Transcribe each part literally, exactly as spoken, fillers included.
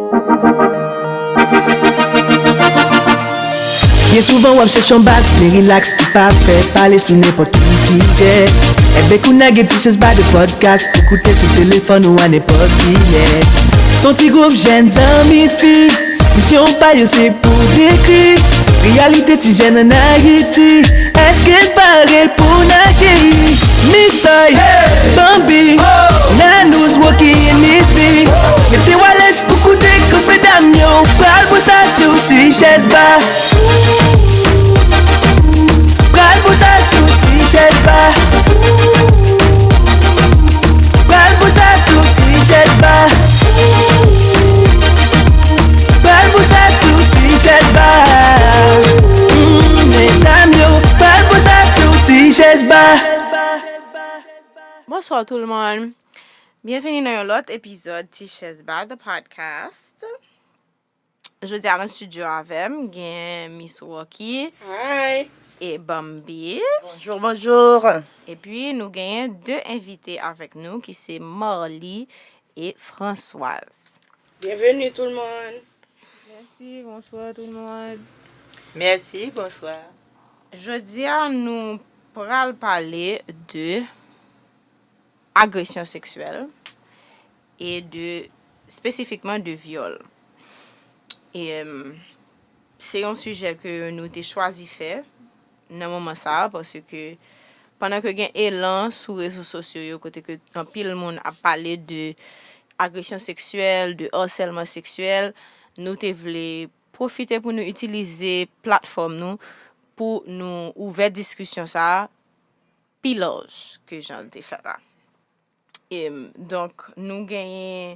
Byen souvan w ap chèche yon baz byen rilaks ki pa pè pale sou nenpòt ki sijè. Enben kounye a gen T Chèz Ba de podcast pou koute sou telefòn ou a nenpòt kilè. S on ti gwoup jèn zanmi fi, misyon pa yo se pou dekri reyalite ti jèn ann Ayiti. Èske n pare pou n akeyi Misoy, Bambi, Nanouz, Rocky e Miss B? Mete w alèz pou koute gwoup medam yo pral boul sa sou ti chèz ba. Pral boul sa sou ti chèz ba. Pral boul sa sou ti chèz ba. Pral boul sa sou ti chèz ba. Mm, medam yo, pral boul sa sou ti chèz ba. Bonswa tout le monde. Byenveni nan yon lòt epizòd Ti Chèz Ba The Podcast. Jodi a nan estidyo avè m, gen Miss Rocky Hi. E Bambi. Bonjour, bonjour. Epi nou genyen de envite avèk nou ki se Marly e Françoise. Bienvenue tout le monde. Mèsi, bonswa tout le monde. Mèsi, bonswa. Jodi a nou pral pale de agresyon seksyèl e de, espesifikman de vyòl. E, em, se yon sijè ke nou te chwazi fè nan moman sa a, paske pandan ke gen elan sou rezo sosyo yo, kote ke anpil moun ap pale de agresyon seksyèl, de harcèlement sexuel, nou te vle pwofite pou nou itilize platfòm nou pou nou ouvè diskisyon sa a pi laj ke jan l te fèt la. Em, donk, nou genyen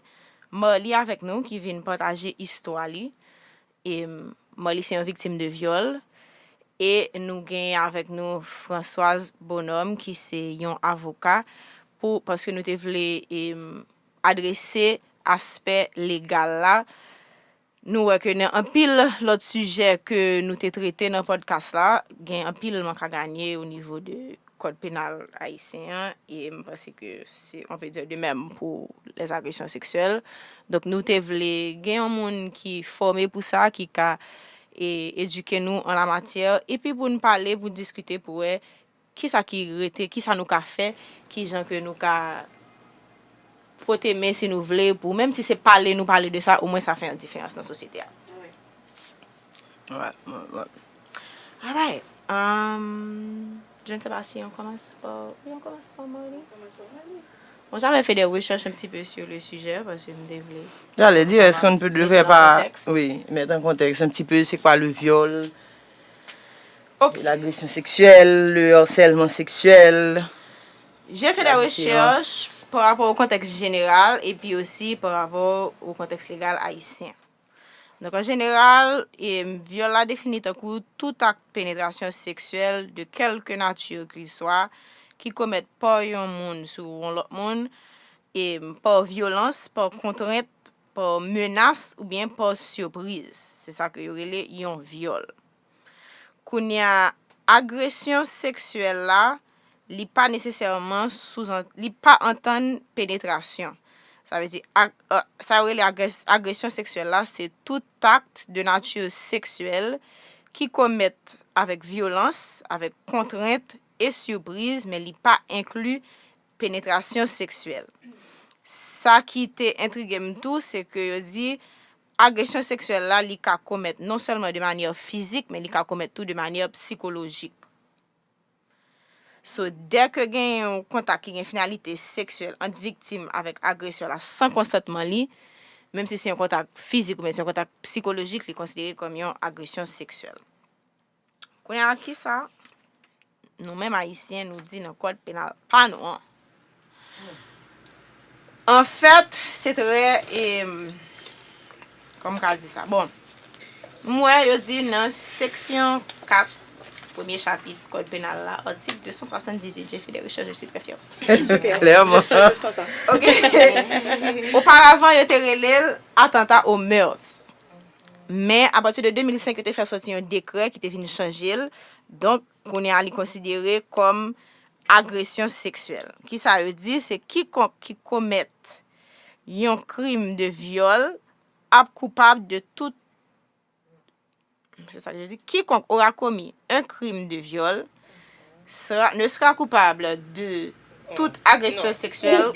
Marly avèk nou ki vin pataje istwa li. Em, Marly se yon viktim de vyòl. E nou genyen avèk nou Françoise Bonhomme ki se yon avoka pou, paske nou te vle, em, adrese aspè legal la. Nou wè ke nan anpil lòt sijè ke nou te trete nan podcast la, gen anpil mank a ganye o nivo de kòd penal ayisyen an, e m panse ke se, on peut dire de même pour les agressions sexuelles. Donk, nou te vle gen yon moun ki fòme pou sa, ki ka, e, edike nou an la matyè, epi pou n pale, pou n diskite, pou wè kisa ki rete, kisa nou ka fè, kijan ke nou ka pote men si nou vle, pou, menm si se pale nou pale de sa, omwen sa fè yon diferans nan sosyete a. Wi. Ouais, ouais, ouais. All right. Um, je ne sais pas si on commence par, oui, on commence par Marly. On commence par Marly. Bon, j'avais fait des recherches un petit peu sur le sujet, parce que m te vle. J'allais dire, est-ce qu'on peut, devrait pas, oui, mettre en contexte un petit peu, c'est quoi le viol, OK, l'agression sexuelle, le harcèlement sexuel, j'ai fait des recherches par rapport au contexte général et puis aussi par rapport au contexte légal haïtien. Donk, an jeneral, e, vyòl la defini tankou tout ak penetrasyon seksyèl de kèlke nati ke l swa ki komèt pa yon moun sou yon lòt moun, e, pa vyolans, pa kontrent, pa menas oubyen pa sipriz. Se sa ke yo rele yon vyòl. Kounye a, agresyon seksyèl la, li pa nesesèman souzan-, li pa antann penetrasyon. Sa vle di, ag-, euh, sa yo rele agres-, agresyon seksyèl la, se tout akt de nature sexuelle ki komèt avèk vyolans, avèk kontrent e sipriz, men li pa enkli penetrasyon seksyèl. Sa ki te entrige m tou, se ke yo di agresyon seksyèl la, li ka komèt non sèlman de manyè fizik, men li ka komèt tou de manyè sikolojik. So, dèke gen yon kontak ki gen finalite seksyèl ant viktim avèk agresè la san konsantman li, menm si se yon kontak fizik oubyen se yon kontak sikolojik, li konsidere kòm yon agresyon seksyèl. Kounye a, kisa nou menm Ayisyen nou di nan kòd penal pa nou an? Anfèt, se trè, em, kòman m ka di sa? Bon, m wè yo di nan seksyon kat, premye chapit kòd penal la, article deux cent soixante-dix-huit, j'ai fait des recherches, je suis très fière. Klèman. OK. Oparavan, yo te rele l atanta aux mœurs. Men, apati de de mil senk, yo te fè sòti yon dekrè ki te vin chanje l. Donk, kounye a, li konsidere kòm agresyon seksyèl. Kisa yo di? Se kikonk ki komèt yon krim de vyòl ap koupab de tout, se sa ke je di, quiconque aura commis un crime de viol sera, ne sera coupable de toute agression sexuelle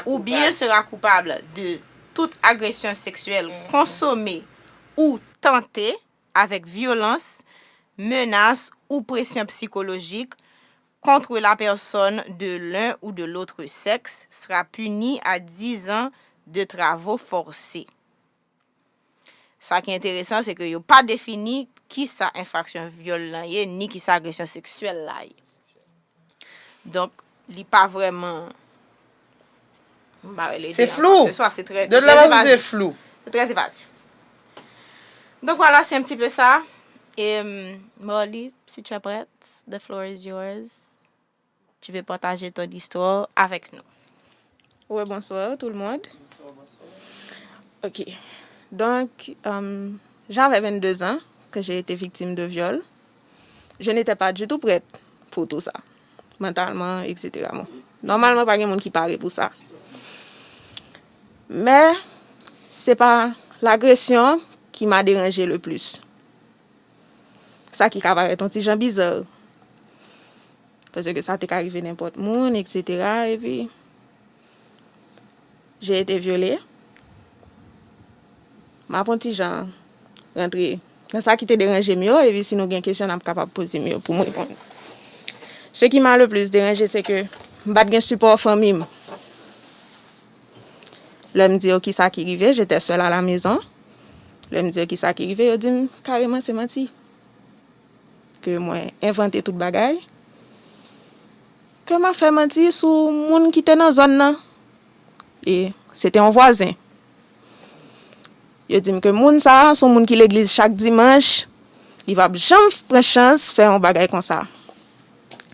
ou bien sera coupable de toute agression sexuelle consommée ou tentée avec violence, menace ou pression psychologique contre la personne de l'un ou de l'autre sexe sera puni à dix ans de travaux forcés. Sa ki enteresan, se ke yo pa defini kisa enfraksyon vyòl lan ye, ni kisa agresyon seksyèl la ye. Donk, li pa vrèman, m pa rele de enfraksyon, se trè, se trè evazif. Se flou. Se trè evazif. Donk, vwala, se un petit peu ça. E, Morly, si tu es prête, the floor is yours. Tu veux partager ton histoire avec nous. Ouais, bonsoir tout le monde. Ok. Donc, euh, j'avais vingt-deux ans quand j'ai été victime de viol. Je n'étais pas du tout prête pour tout ça, mentalement, et cetera. Bon, normalman, pa gen moun ki pare pou sa. Men, se pa lagresyon ki m'a dérangé le plus. Sa ki ka parèt yon ti jan biza. Paske sa te ka rive nenpòt moun, et cetera. Epi, j'ai été violée. M ap yon ti jan rantre nan sa ki te deranje m yo, epi si nou gen kesyon, n ap kapab poze m yo pou m reponn. Ce qui m'a le plus dérangé, c'est que m pa t gen sipò fanmi m. Lè m di yo kisa ki rive, j'étais seule à la maison. Lè m di yo kisa ki rive, yo di m kareman se manti. Ke mwen envante tout bagay. Ke m ap fè manti sou moun ki te nan zòn nan. E se te yon vwazen. Yo di m ke moun sa a se yon moun ki legliz chak dimanch. Li p ap janm pran chans fè yon bagay konsa.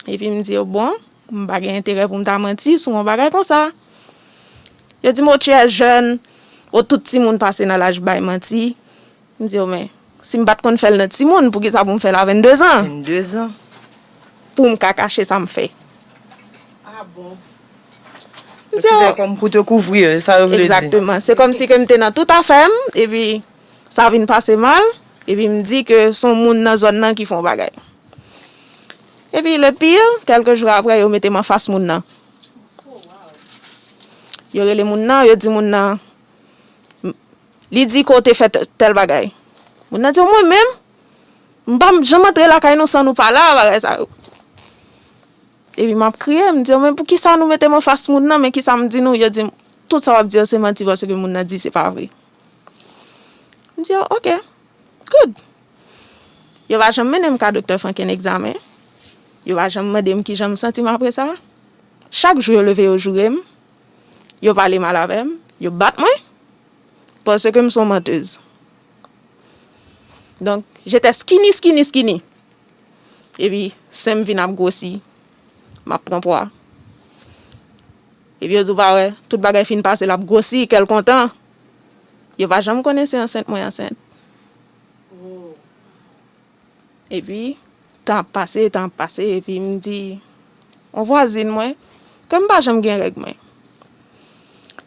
Epi m di yo, bon, m pa gen enterè pou m ta manti sou yon bagay konsa. Yo di m, o, tu es jeune, o, tout timoun pase nan laj bay manti. M di yo, men, si m pa t konn fè l nan timoun, poukisa pou m fè l a venndezan? Venndezan. Pou m ka kache sa m fè. Ah bon? M di yo, kòm pou te kouvri, e sa yo vle di. Egzakteman. Se kòmsi ke m te nan tout afè m, epi sa vin pase mal, epi m di ke se yon moun nan zòn nan ki fè yon bagay. Epi le pire, kèlke jou apre, yo mete m anfas moun nan. Yo rele moun nan, yo di moun nan, li di ke w te fè tèl bagay. Moun nan di, mwen menm, m pa janm antre lakay nou san nou pale, bagay sa yo. Epi m ap kriye, m di yo, men poukisa nou mete m anfas moun nan, men kisa m di nou? Yo di m, tout sa w ap di yo se manti paske moun nan di se pa vre. M di yo, ok, good. Yo pa janm mennen m ka doktè fè ankenn egzamen. Yo pa janm mande m kijan m santi m apre sa. Chak jou yo leve yo joure m. Yo pale mal avè m. Yo bat mwen. Paske m se yon mantèz. Donk, j'étais skinny, skinny, skinny. Epi, sen m vin ap gwosi. M ap pran pwa. Epi yo di w pa wè, tout bagay fin pase, l ap gwosi, kè l kontan. Yo pa janm konnen se ansent mwen ansent. Epi, tan ap pase, tan ap pase, epi m di yon vwazin mwen ke m pa janm gen règ mwen.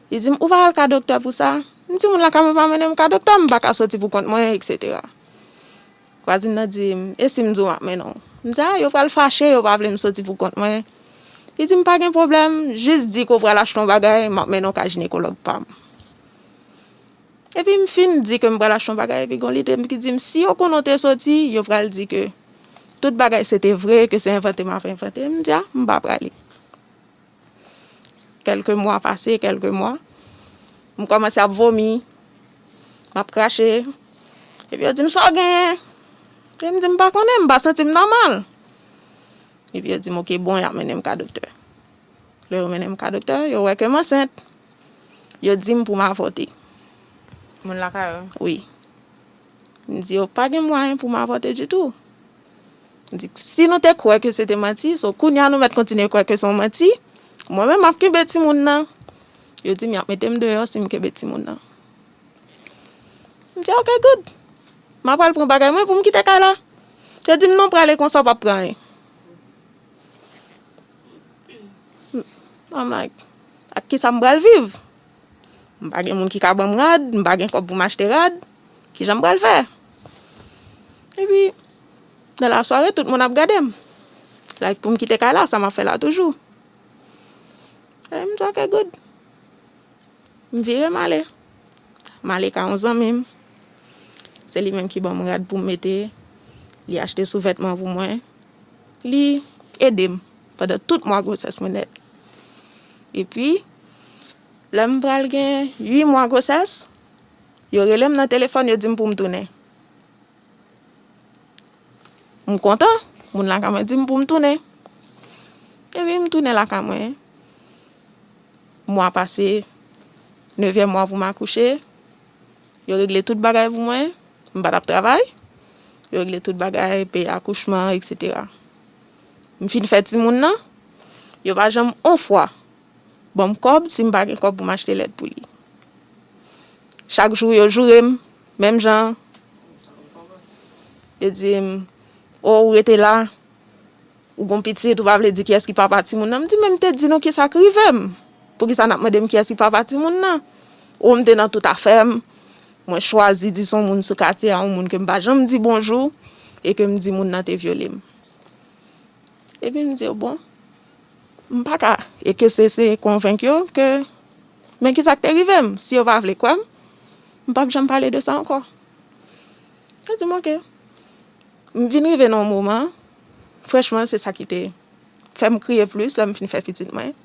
Li di m, ou pa al ka doktè pou sa? M di moun lakay mwen pa mennen m ka doktè, m pa ka soti pou kont mwen, et cetera. Vwazin nan di m, e si m di w m ap mennen w? M di, a, yo pral fache, yo pa vle m soti pou kont mwen. Li di m, pa gen pwoblèm, jis di ke w pral achte yon bagay, m ap mennen w ka jinekològ pa m. Epi m fin di ke m pral achte yon bagay, epi gon lide m ki di m, si yo konnen w te soti, yo pral di ke tout bagay se te vre, ke se envante m ap envante. M di, a, m pa prale. Kèlke mwa pase, kèlke mwa. M kòmanse ap vomi. M ap krache. Epi yo di m, sa w genyen? Epi m di, m pa konnen, m pa santi m nòmal. Epi yo di m, oke, bon, y ap mennen m ka doktè. Lè yo mennen m ka doktè, yo wè ke m ansent. Yo di m pou m avòte. Moun lakay ou? Wi. M di yo pa gen mwayen pou m avòte ditou. M di, si nou te kwè ke se te manti, so kounye a nou mèt kontinye kwè ke se yon manti. Mwen menm, m ap kenbe timoun nan. Yo di m y ap mete m deyò si m kenbe timoun nan. M di, oke, good. M ap al pran bagay mwen pou m kite kay la. Yo di m, non, prale konsa, w p ap pran anyen. I'm like, ak kisa m pral viv? M pa gen moun ki ka ban m rad, m pa gen kòb pou m achte rad. Kijan m pral fè? Epi, nan lasware, tout moun ap gade m. Like, pou m kite kay la, sa m ap fè la toujou. E m di, "Ok, good." M vire, m ale. M ale kay yon zanmi m. Se li menm ki ban m rad pou m mete. Li achte souvètman pou mwen. Li ede m pandan tout mwa gwosès mwen nèt. Epi, lè m pral gen uit mwa gwosès, yo rele m nan telefòn, yo di m pou m tounen. M kontan, moun lakay mwen di m pou m tounen. Epi m tounen lakay mwen. Mwa pase, nevyèm mwa pou m akouche. Yo regle tout bagay pou mwen. M pa t ap travay. Yo regle tout bagay, peye akouchman, etsetera. M fin fè timoun nan. Yo pa janm on fwa ban m kòb si m pa gen kòb pou m achte lèt pou li. Chak jou, yo joure m, menm jan. Yo di m, "O, ou rete la, ou gon pitit, ou pa vle di kiyès ki papa timoun nan." M di, "Men m te di nou kisa k rive m. Poukisa n ap mande m kiyès ki papa timoun nan? O, m te nan tout afè m. Mwen chwazi di se yon moun sou katye a, yon moun ke m pa janm di bonjou, e ke m di moun nan te vyole m." Epi m di yo, "Bon, m pa ka." E ke se, se konvenk yo ke, "Men kisa k te rive m? Si yo pa vle kwè m, m p ap janm pale de sa ankò." Yo di m, "Ok." M vin rive nan yon moman, franchman, se sa ki te fè m kriye plis lè m fin fè pitit mwen.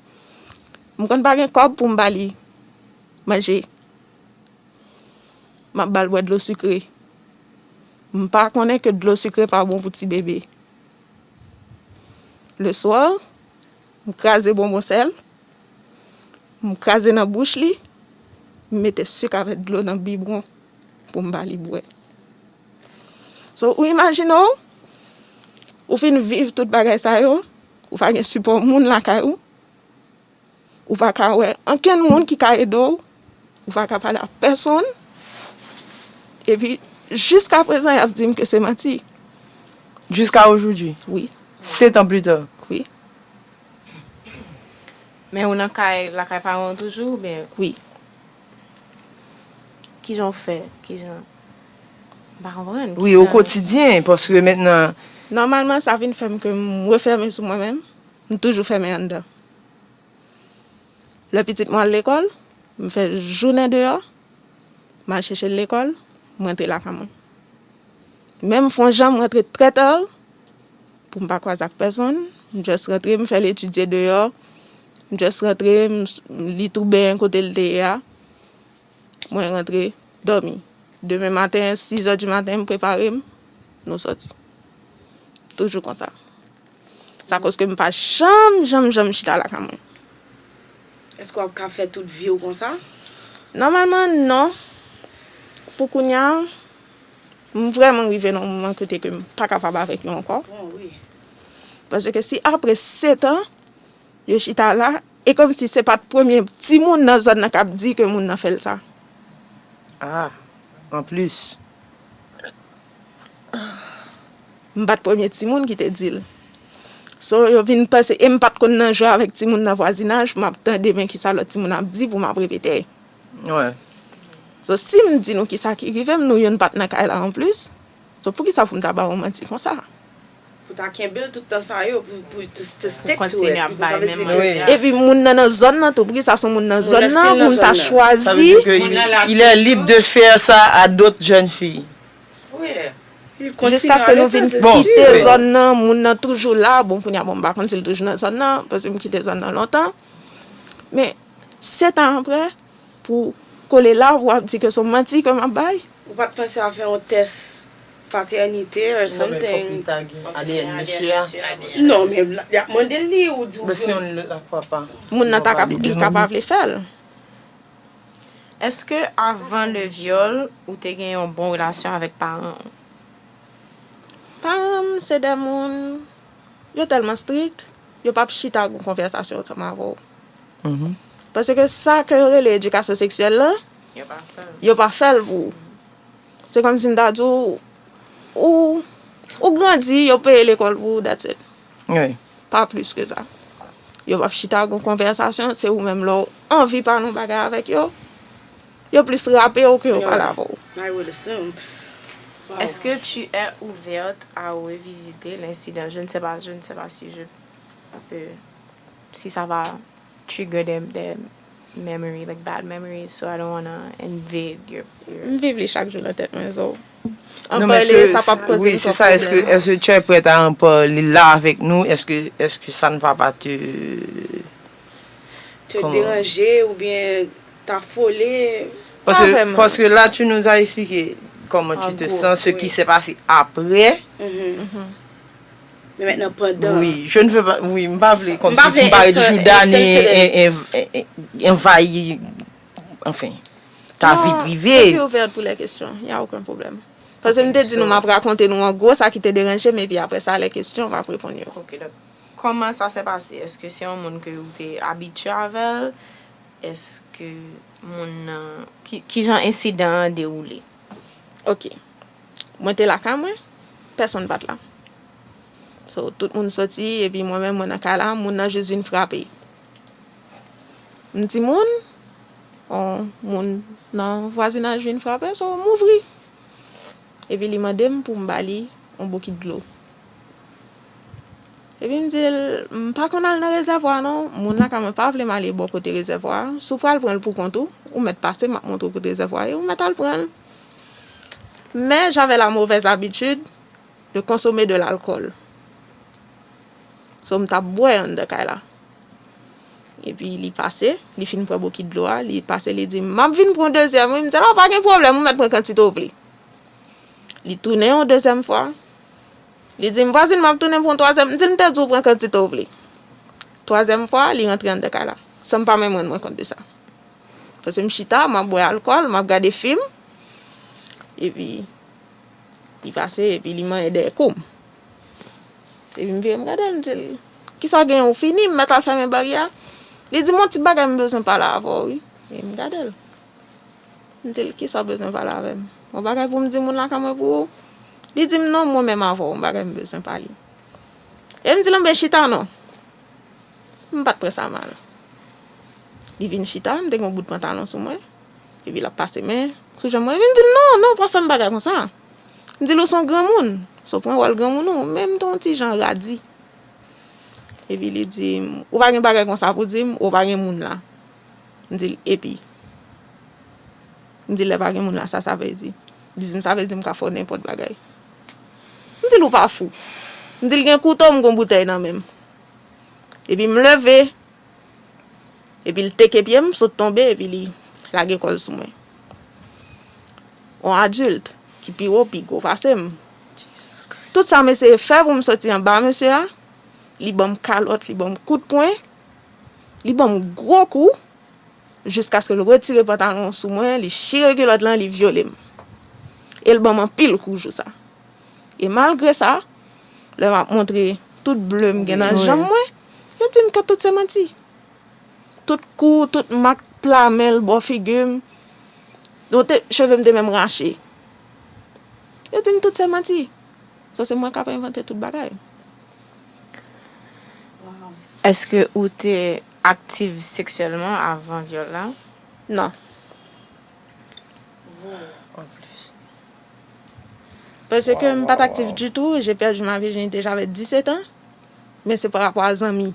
M konn pa gen kòb pou m ba li manje. M ap ba l bwè dlo sikre. M pa konnen ke dlo sikre pa bon pou ti bebe. Leswa, m kraze bonbon sèl, m kraze nan bouch li, m mete sik avèk dlo nan bibwon pou m ba li bwè. So, ou imajine w, ou fin viv tout bagay sa yo, ou pa gen sipò moun lakay ou, ou pa ka wè ankenn moun ki ka ede w, ou pa ka pale ak pèsonn, epi jiska prezan y ap di m ke se manti. Jusqu'à aujourd'hui, Wi, sept ans plus tard. Wi. Men ou nan kay, lakay paran w toujou, oubyen? Wi. Kijan w fè? Kijan? M pa konprann. Wi, au quotidien, paske mentnan. Nòmalman, sa vin fè m ke m refèmen sou mwen menm. M toujou fèmen anndan. Lè pitit mwen al lekòl, m fè jounen deyò, m al chèche l lekòl, m rantre lakay mwen. Menm fon jan m rantre trè ta pou m pa kwaze ak pèsonn, m just rantre, m fè l etidye deyò, m just rantre, m li twou benyen kote l te ye a, mwen rantre, dòmi. Demen maten, sizè di maten, m prepare m, nou sòti. Toujou konsa. Sa koz ke m pa janm, janm, janm chita lakay mwen. Èske w ap ka fè tout vi w konsa? Nòmalman, non. Pou kounye a, m vrèman rive nan yon moman kote ke m pa kapab avèk yo ankò. Bon, wi. Paske si apre sèt an, yo chita la, e kòmsi se pa t premye timoun nan zòn nan k ap di ke moun nan fè l sa. Ah, anplis. M pa t premye timoun ki te di l. So, yo vin panse, e m pa t konn nan jwe avèk timoun nan vwazinaj, pou m ap tande men kisa lòt timoun ap di pou m ap repete. Wè. So, si m di nou kisa ki rive m, nou youn pa t nan kay la anplis. So, poukisa pou m ta ba w manti konsa? Pou ta kenbe l tout tan sa yo, pou, pou to, to stick to Kontinye it. ap bay Sa vle menm di manti ke a. Epi moun nan nan zòn nan tou, poukisa se yon moun nan Moun zòn nan nan, still nan pou m ta zòn nan. Sa vle chwazi di ke il, il est libre de faire ça à d'autres jeunes filles. Wi. Jiskaske nou vin Bon. kite zòn nan, moun nan toujou la. Bon, kounye a, bon, m pa konn si l toujou nan zòn nan, paske m kite zòn nan lontan. Men, sèt an apre, pou kole la, pou w ap di ke se yon manti ke m ap bay. Ou pa t panse a fè yon tès patènite or something? A D N mesye a. Non, men y ap mande l li, ou di ou Men si yon lòt la fwa pa. Moun nan ta kap, li ka pa vle fè l. Èske avan le vyòl, ou te gen yon bon relasyon avèk paran w? Paran m, se de moun, yo tèlman strik, yo p ap chita gon konvèsasyon ansanm avè w. Paske sa ke yo rele edikasyon seksyèl la, Yo pa fè l. Yo pa fè l pou ou. Se kòmsi m ta di w, ou, ou grandi, yo peye lekòl pou ou, that's it. Wi. Pa plis ke sa. Yo p ap chita gon konvèsasyon, se ou menm lè w anvi pale yon bagay avèk yo, Yo plis rape w ke yo pale avè w. I would assume. Est-ce que tu es ouverte à revisiter l'incident? Je ne sais pas, je ne sais pas si je peux, si ça va trigger des, des memory, like bad memories, so I don't wanna invade your, your... M viv li chak jou nan tèt mwen, so. An pale, sa p ap koze Oui, m c'est twòp ça. Est-ce que, pwoblèm. Est-ce que tu es prête à en parler là avec nous? Est-ce que, est-ce que ça ne va pas te... Te deranje oubyen ta fole. Parce Pas que, vraiment. Parce que là, tu nous as expliqué comment tu te sens, ce qui s'est passé après. Men mentnan pandan. Oui, je ne veux pas. Oui, m pa vle comme M pa si vle m pa envayi- Judane envayi- en- en- en- envayi, enfin, ta vie Non, privée. Je suis ouverte pour les questions. Il n'y a aucun problème. Paske m te di nou m ap rakonte nou an gwo sa ki te deranje m, epi apre sa, les questions, m ap reponn yo. Ok, donk, kòman sa se pase? Èske se yon moun ke ou te abitye avè l? Èske moun nan... Ki, ki jan ensidan an dewoule? Ok. Mwen te lakay mwen, pèsonn pa t la. So, tout moun soti, epi mwen menm, mwen nan kay la, moun nan jis vin frape. M di moun, on moun nan vwazinaj vin frape, so, m ouvri. Epi li mande m pou m ba li on bokit dlo. Epi m di l, m pa konn al nan rezèvwa non, moun lakay mwen pa vle m ale bò kote rezèvwa. Si w pral pran l pou kont ou, ou mèt pase, m ap montre w kote rezèvwa ye, ou mèt al pran l. Mais j'avais la mauvaise habitude de consommer de l'alcool. So, m t ap bwè anndan kay la. Epi li pase, li fin pran bokit dlo a, li pase, li di m, m ap vin pran dezyèm wi. M di l, o, pa gen pwoblèm, ou mèt pran kantite w vle. Li tounen yon dezyèm fwa. Li di m, vwazin, m ap tounen pran yon twazyèm. M di l, m te di w pran kantite w vle. Twazyèm fwa, li rantre anndan kay la. San m pa menm rann mwen kont de sa. Paske m chita, m ap bwè alkòl, m ap gade fim. Epi, li pase, epi li manyen dèyè kou m. Epi m vire m gade l, m di l, kisa w genyen, ou fini, m mèt al fèmen baryè a? Li di m, yon ti bagay m bezwen pale avè w wi. Epi m gade l. M di l, kisa w bezwen pale avè m? Yon bagay pou m di moun lakay mwen pou ou? Li di m, non, mwen menm avè w, yon bagay m bezwen pale. E m di l, anben chita non. M pa t pran sa mal. Li vin chita, m te gen yon bout pantalon sou mwen. Epi l ap pase men sou janm mwen. Epi m di l, non, non, pa fè m bagay konsa. M di l, ou se yon granmoun. So pran wòl granmoun ou, men m te yon ti jan radi. Epi li di m, ou pa gen bagay konsa pou di m, ou pa gen moun la. M di l, epi? M di l, lè pa gen moun la, sa sa vle di? Li di m, sa vle di m ka fè w nenpòt bagay. M di l, ou pa fou. M di l, gen kouto, m gen yon boutèy nan men m. Epi m leve, epi l teke pye m, sot tonbe, epi li lage kò l sou mwen. Yon adilt ki pi wo, pi gwo pase m. Tout sa m eseye fè pou m soti anba mesye a, li ban m kalòt, li ban m kout pwen, li ban m gwo kou, jiskaske l retire pantalon sou mwen, li chire kilòt lan, li vyole m. E l ban m anpil kou jou sa. E malgre sa, lè m ap montre tout ble m gen nan janm mwen, yo di m ke tout se manti. Tout kou, tout mak pla men l bò figi m. Yo te, cheve m te menm rache. Yo di m tout se manti. So se mwen k ap envante tout bagay. Èske ou te aktif seksyèlman avan vyòl la? Non. Paske m pa t aktif ditou, j'ai perdu ma virginité, j'avais dix-sept ans. Men se pa rapò a zanmi.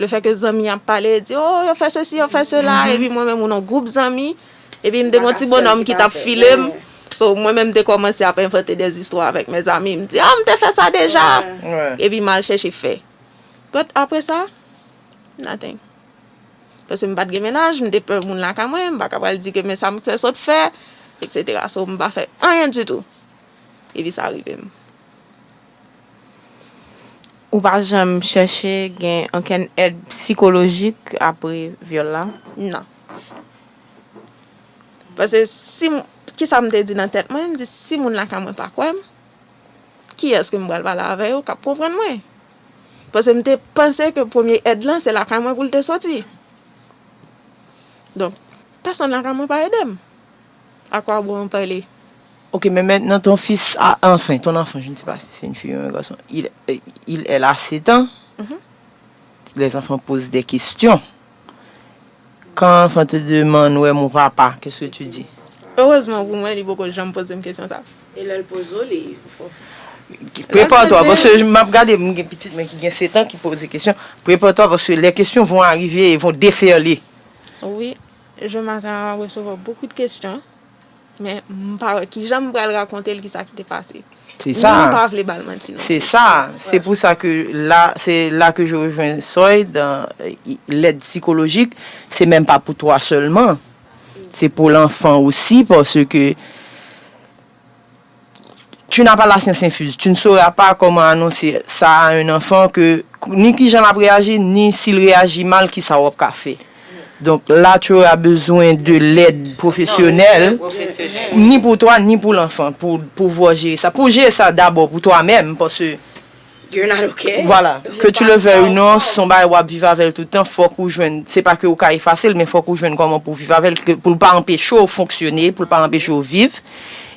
Le fait que zanmi ap pale, di, oh, yo fè sesi, yo fè sela, epi mwen menm, ou nan gwoup zanmi, epi m te gen yon ti bonòm ki t ap file m. So, mwen menm, m te kòmanse ap envante des histoires avec mes amis. M di, ah, m te fè sa deja. Epi m al chèche fè. But apre sa, nothing. Paske m pa t gen mennaj, m te pè moun lakay mwen, m pa ka pral di ke men sa m fè sot fè, et cetera. So, m pa fè anyen ditou. Epi sa rive m. Ou pa janm chèche gen okenn èd sikolojik apre vyòl la? Non. Paske si m, kisa m te di nan tèt mwen, m di si moun lakay mwen pa kwè m, kiyès ke m pral pale avè yo k ap konprann mwen? Paske m te panse ke premye èd lan se lakay mwen pou l te soti. Donk, pèsonn lakay mwen pa ede m. À quoi bon en parler? Ok, mais maintenant ton fils a, enfin, ton enfant, je ne sais pas si c'est une fille ou un garçon, il, il, elle a sept ans. Les enfants posent des questions. Quand un enfant te demande, ouais, mon papa, qu'est-ce que tu dis? Erezman pou mwen, li poko janm poze m kesyon sa. E lè l poze w li, fò. Prepare-toi, paske m ap gade, m gen pitit mwen ki gen sèt an ki poze kesyon. Prepare-toi, paske les questions vont arriver et vont déferler. Oui, je m'attends à recevoir beaucoup de questions, men m pa wè kijan m pral rakonte l kisa ki te pase. C'est ça. Ni m pa vle ba l manti non C'est plus. Ça. C'est pour ça que là, c'est là que je rejoins Soy dans euh, l'aide psychologique. C'est même pas pour toi seulement. C'est pour l'enfant aussi parce que tu n'as pas la science infuse. Tu ne sauras pas comment annoncer ça à un enfant que ni kijan l ap reyaji, ni si l reyaji mal, kisa w ap ka fè. Donc là, tu auras besoin de l'aide professionnelle, ni pour toi, ni pour l'enfant, pour pouvoir gérer ça. Pour gérer ça d'abord pour toi-même, parce que You're not okay. Voilà, que tu le veuilles ou non, son bagay w ap viv avè l tout tan, fòk ou jwenn, se pa ke ou ka efase l, men fòk ou jwenn kòman pou w viv avè l, ke- pou l pa anpeche w fonksyone, pou l pa anpeche w viv.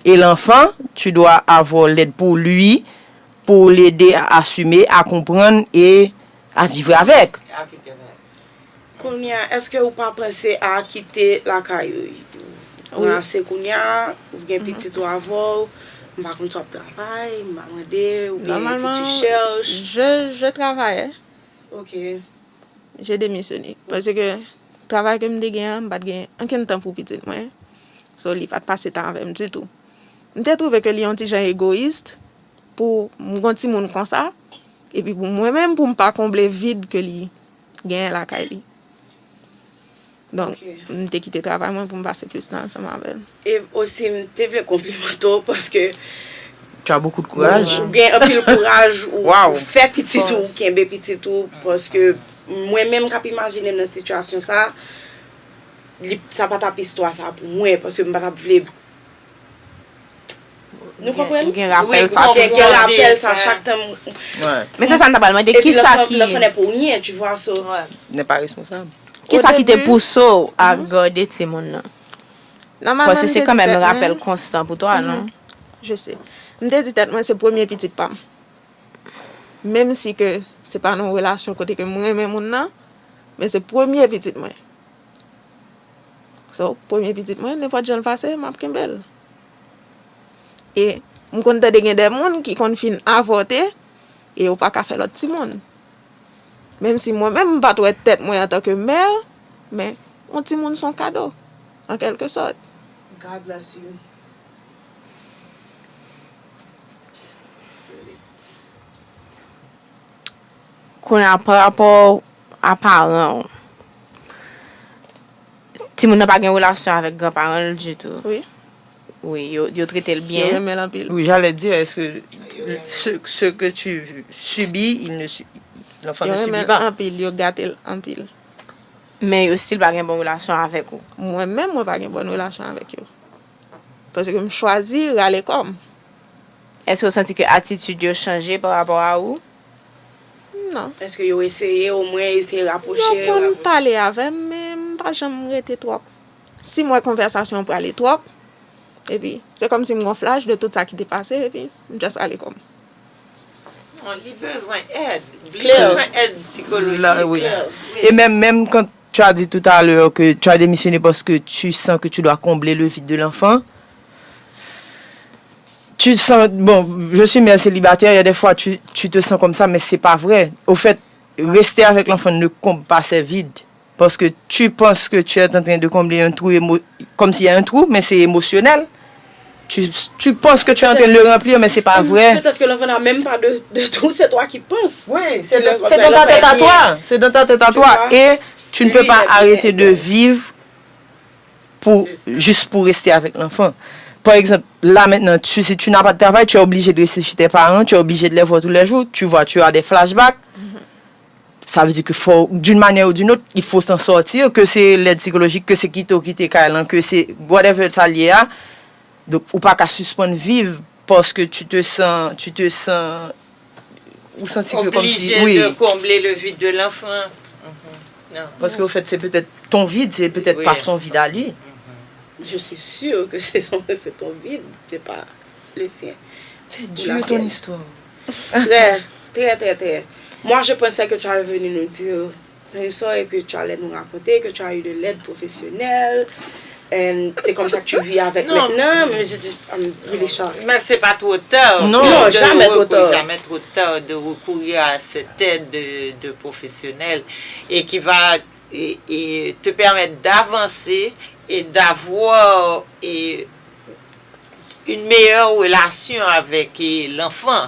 Et l'enfant, tu dois avoir l'aide pour lui, pour l'aider à assumer, à comprendre et à vivre avec. Kounye a, èske ou pa panse a kite lakay ou? Ou ase kounye a, ou gen pitit ou avè w, m pa konn si w ap travay, m pa mande, oubyen si Normalman, tu cherches. Je, je travaillais. Ok. J'ai démissionné. Paske travay ke m te gen an, m pa t gen ankenn tan pou pitit mwen. So, li pa t pase tan avè m ditou. M te twouve ke li yon ti jan egoyis pou m gon timoun konsa, epi pou mwen menm, pou m pa konble vid ke li genyen lakay li. Donk, m te kite travay mwen pou m pase plis tan ansanm avè l. E osi, m te vle konplimante w paske Tu as beaucoup de courage. Ou gen anpil kouraj, ou, Wow. Ou fè pitit ou, ou kenbe pitit ou, paske mwen menm k ap imajine m nan sitiyasyon sa, li, sa pa t ap istwa sa pou mwen, paske m pa t ap vle. Nou konprann? Gen rapèl sa. Gen, gen rapèl sa chak tan. Ouais. Men se sa m ta pral mande, Epi kisa l'enfant, ki l'enfant n'est pour rien, tu vois, so. N'est pas responsable. Kisa ki te Au début, pouse w a gade timoun nan? Normalman, Paske m se te kanmenm di tèt rapèl mwen, konstan pou twa, non? Je sais. M te di tèt mwen se premye pitit pa m. Menm si ke se pa nan yon relasyon kote ke m renmen moun nan, men se premye pitit mwen. So, premye pitit mwen, nenpòt jan l pase, m ap kenbe l. E m konn tande gen de moun ki konn fin avòte e yo pa ka fè lòt timoun. Menm si mwen menm m pa t wè tèt mwen antanke mè, men yon timoun se yon kado, an kèlke sòt. God bless you. Kounye a, pa rapò a paran w, timoun nan pa gen relasyon avèk granparan l ditou. Wi. Wi, yo, yo trete l Yo byen. Renmen l anpil. Oui, j'allais dire, est-ce que ce, ce que tu subis, il ne su- l'enfant Yo ne Renmen subit l pas. Anpil, yo gate l anpil. Men yo still pa gen bon relasyon avèk ou. Mwen menm, mwen pa gen bòn relasyon avèk yo. Paske m chwazi rale kò m. Èske w santi ke atitid yo chanje pa rapò a ou? Non. Èske yo eseye, omwen eseye rapwoche Yo w? Konn pale avè m, men m pa janm rete twòp. Si m wè konvèsasyon an prale twòp, epi se kòmsi m gon flash de tout sa ki te pase, epi m just ale kò m. Non, li bezwen èd. Li Claire. Bezwen èd psikolojik. Là, oui. Claire. Et même, même quand tu as dit tout à l'heure que tu as démissionné parce que tu sens que tu dois combler le vide de l'enfant, tu te sens, bon, je suis mère célibataire, il y a des fois tu, tu te sens comme ça, mais c'est pas vrai. Au fait, rester avec l'enfant ne comble pas ses vides. Parce que tu penses que tu es en train de combler un trou, émo- comme s'il y a un trou, mais c'est émotionnel. Tu, tu penses que tu es en train de le remplir, mais c'est pas vrai. Peut-être que l'enfant n'a même pas de, de trou, c'est toi qui penses. Oui, c'est Il est dans, en c'est train dans ta de tête à faire toi. C'est dans ta tête à Tu toi. vois? Et tu ne peux Lui, pas il est arrêter bien. De vivre pour, juste pour rester avec l'enfant. Par exemple, là maintenant, tu, si tu n'as pas de travail, tu es obligé de rester chez tes parents, tu es obligé de les voir tous les jours, tu vois, tu as des flashbacks. Ça veut dire que faut, d'une manière ou d'une autre, il faut s'en sortir, que c'est l'aide psychologique, que c'est kite w kite kay lan, que c'est whatever sa l ye a. Donk, ou pa ka sispann viv paske tu te sens, tu te sens, ou santi ke kòmsi, Obligé oui. De combler le vide de l'enfant. Non. Parce qu'au fait, c'est peut-être ton vide, c'est peut-être Oui. Pas son vide à lui. Je suis sûre que c'est son, c'est ton vide, c'est pas le sien. C'est dur, ton histoire. histoire. Très, très, très, très. Moi, je pensais que tu allais venir nous dire Ton histoire et que tu as l'aide nous raconter, que tu as eu de l'aide professionnelle. And c'est comme ça que tu vis avec maintenant. Mais je dis, I'm really shocked. Mais c'est pas trop tard. Non. Non, De jamais trop recourir- tard. Jamais trop tard de recourir à cette aide de, de professionnels et qui va et, et te permettre d'avancer et d'avoir et une meilleure relation avec et l'enfant,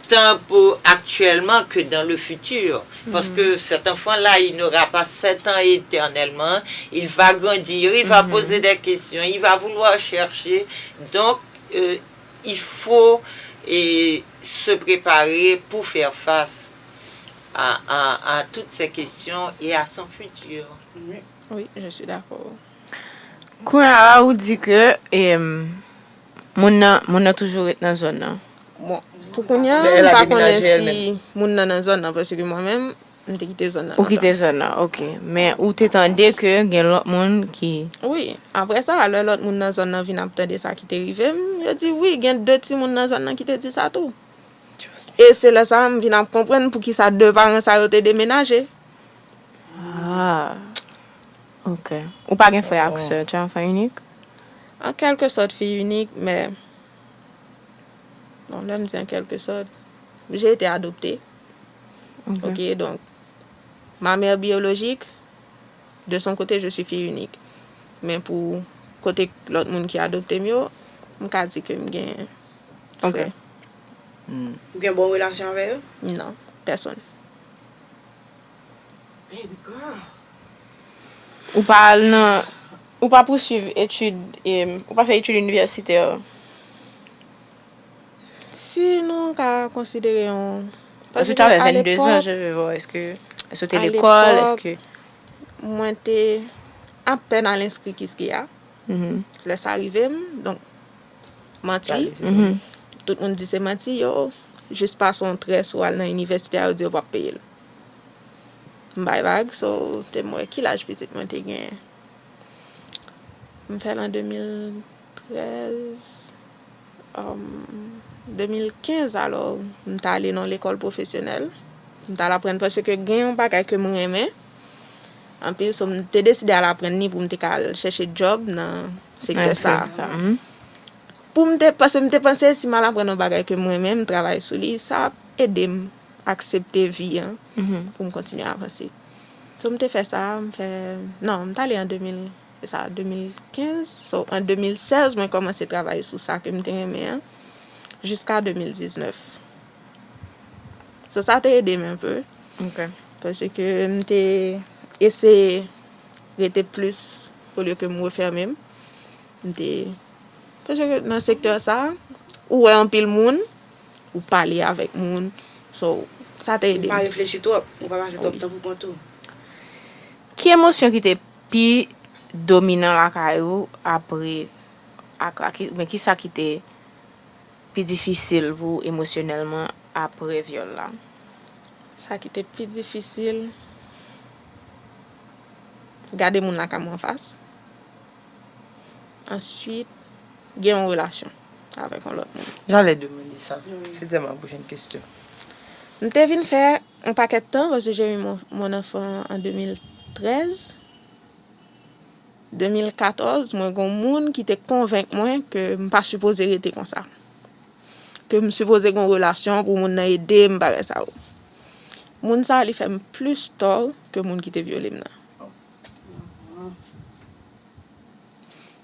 tant pour actuellement que dans le futur. Parce que cet enfant-là, il n'aura pas sept ans éternellement. Il va grandir, il va poser des questions, il va vouloir chercher. Donc, euh, il faut et, se préparer pour faire face à, à, à toutes ces questions et à son futur. Oui, je suis d'accord. Kounye a la, ou di ke em, moun nan moun nan toujou ret nan zòn nan. Bon, pou kounye a, m pa konnen si moun nan nan zòn nan, paske mwen menm, m te kite zòn nan. Ou kite zòn nan, ok. Men ou te tande ke gen lòt moun ki. Wi, apre sa, lè lòt moun nan zòn nan vin ap tande sa ki te rive m, yo di wi, gen de timoun nan zòn nan ki te di sa tou. E se lè sa a m vin ap konprann poukisa de paran sa yo te demenaje. Ah. Ok. Ou pa gen frè ak sè, tu es enfant unique? En quelque sorte, fille unique, mais. Bon, lè m di en quelque sorte, j'ai été adoptée. Ok, donc, ma mère biologique, de son côté, je suis fille unique. Men pou kote lòt moun ki adopte m yo, m ka di ke m gen Ok. frè. Ou gen bon relasyon avè yo? Non, pèsonn. Baby girl. Ou pa al nan. Ou pa pouswiv etid. Em, ou pa fè etid inivèsitè. Si nou ka konsidere yon. Paske tu avais vingt-deux ans, je veux voir. Est-ce que, est-ce que tu es l'école? Est-ce que. Mwen te apèn al enskri Kiskeya. Lè sa rive m, donk, manti. Tout moun di se manti, yo jis pase yon trè sou al nan inivèsite a, yo di yo p ap peye l. M bay vag, so, te m wè ki laj pitit mwen te genyen. M fè l an de mil trèz, um, de mil kenz, alò, m t ale nan lekòl pwofesyonèl. M t al aprann paske gen yon bagay ke m renmen anpil, so m te deside al aprann li pou m te ka al chèche djòb nan sektè sa a. Pou m te, paske m te panse si m al aprann yon bagay ke m renmen, m travay sou li, sa ap ede m aksepte vi an pou m kontinye avanse. So, m te fè sa, m fè, non, m t ale an de mil, e sa, de mil kenz. So, an de mil sèz, mwen kòmanse travay sou sa ke m te renmen an, jiska de mil diznèf. So, sa te ede m enpe. Ok. Paske m te eseye rete plis olye ke m refèmen m. M te. Paske nan sektè sa, ou wè anpil moun, ou pale avèk moun. So, sa te ede Ou pa m. Reflechi twòp, ou pa pase twòp tan pou kont ou. Ki emosyon ki te pi dominan lakay ou apre ak, ak, men ki sa ki te pi difisil pou ou emosyonèlman apre vyòl la? Sa ki te pi difisil, gade moun lakay mwen anfas. Answit, gen yon relasyon avèk yon lòt moun. J'allais demander ça. C'était ma prochaine question. M te vin fè yon pakèt tan, paske j'ai eu mon, mon enfant en deux mille treize. De mil katòz, mwen gon moun ki te konvenk mwen ke m pa sipoze rete konsa. Ke m sipoze gon relasyon pou moun nan ede m, bagay sa yo. Moun sa, li fè m plis tò ke moun ki te vyole m nan.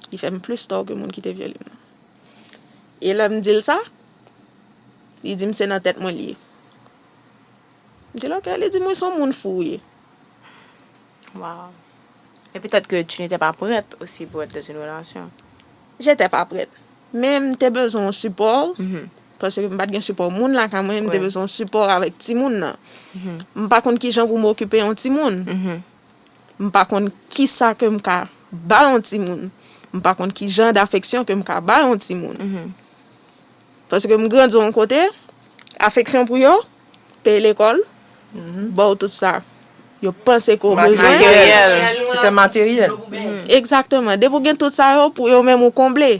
Li fè m plis tò ke moun ki te vyole m nan. E lè m di l sa, li di m se nan tèt mwen li ye. M di l, ok, li di m, wi, se yon moun fou ou ye. Wow. Et peut-être que tu n'étais pas prête aussi pour être dans une relation. J'étais pas prête. Men m te bezwen yon sipò, paske m pa t gen sipò moun lakay mwen, m te bezwen yon sipò avèk timoun nan. M pa konn kijan pou m okipe yon timoun. M pa konn kisa ke m ka ba yon timoun. M pa konn ki jan d'afeksyon ke m ka ba yon timoun. Paske m grandi yon kote, afeksyon pou yo, peye lekòl, ba w tout sa yo panse ke w bezwen. Materyèl. Se te materyèl. Egzakteman. Depi w gen tout sa yo, pou yo menm ou konble.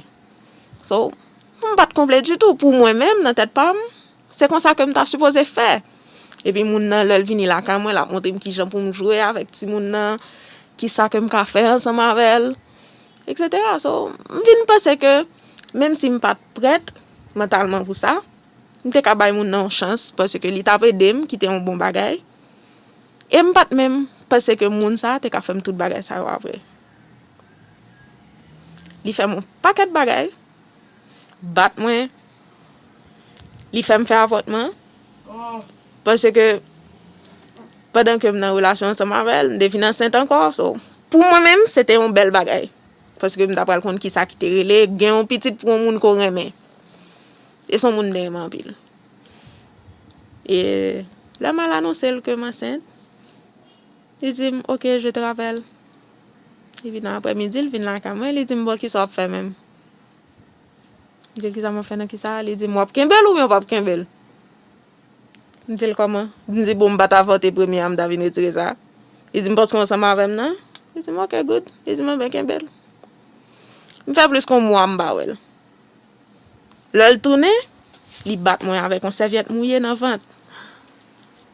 So, m pa t konble ditou. Pou mwen menm, nan tèt pa m, se konsa ke m ta sipoze fè. Epi moun nan, lè l vini lakay mwen, l ap montre m kijan pou m jwe avèk timoun nan, kisa ke m ka fè ansanm avè l, etsetera. So, m vin panse ke, menm si m pa t prèt mantalman pou sa, m te ka bay moun nan yon chans, paske li t ap ede m kite yon bon bagay. E m pa t menm panse ke moun sa a te ka fè m tout bagay sa yo apre. Li fè m yon pakèt bagay, bat mwen, li fè m fè avòtman. Paske pandan ke m nan relasyon ansanm avè l, m te vin ansent ankò. So, pou mwen menm, se te yon bèl bagay. Paske m ta pral konn kisa ki te rele gen yon pitit pou yon moun ke w renmen. E se yon moun m te renmen anpil. E lè m al anonse l ke m ansent, li di m, "Ok, je te rappelle." Li vin aprè midi, li vin lakay mwen, li di m, "Bon, kisa w ap fè menm?" M di l, "Kisa m ap fè nan kisa?" Li di m, "W ap kenbe l oubyen w p ap kenbe l?" M di l, "Kòman?" M di, "Bon, m pa t avòte premye a, m ta vin retire sa." Li di m, "Paske w ansanm avè m nan?" Li di m, "Ok, good." Li di m, "Enben, kenbe l." M fè plis ke yon mwa m pa wè l. Lè l tounen, li bat mwen avèk yon sèvyèt mouye nan vant.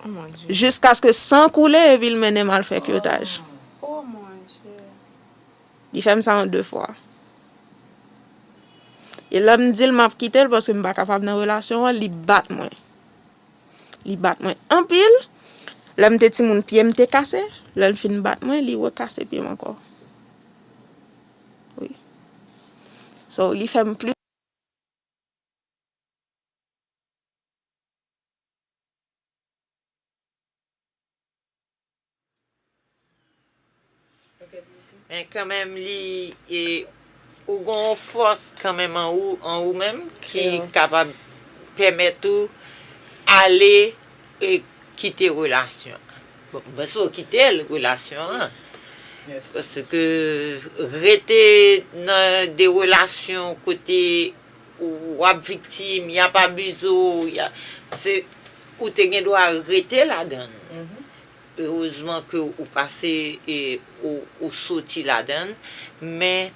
Oh mon Dieu. Jiskaske san koule epi l mennen m al fè kirtaj. Oh mon Dieu. Li fè m sa an de fwa. E lè m di l m ap kite l paske m pa kapab nan relasyon an, li bat mwen. Li bat mwen anpil. Lè m te timoun, pye m te kase. Lè l fin bat mwen, li rekase pye m ankò. Wi. So, li fè m plis. Men kanmenm, li, e, ou gen yon fòs kanmenm an ou, an ou menm, ki kapab pèmèt ou ale, e, kite relasyon an. Bon, m panse w kite l, relasyon an. Paske rete nan de relasyon kote w ap viktim, y ap abize w, y a, se, ou te gen dwa rete ladan l. Erezman ke ou pase, e, ou, ou soti ladan l, men,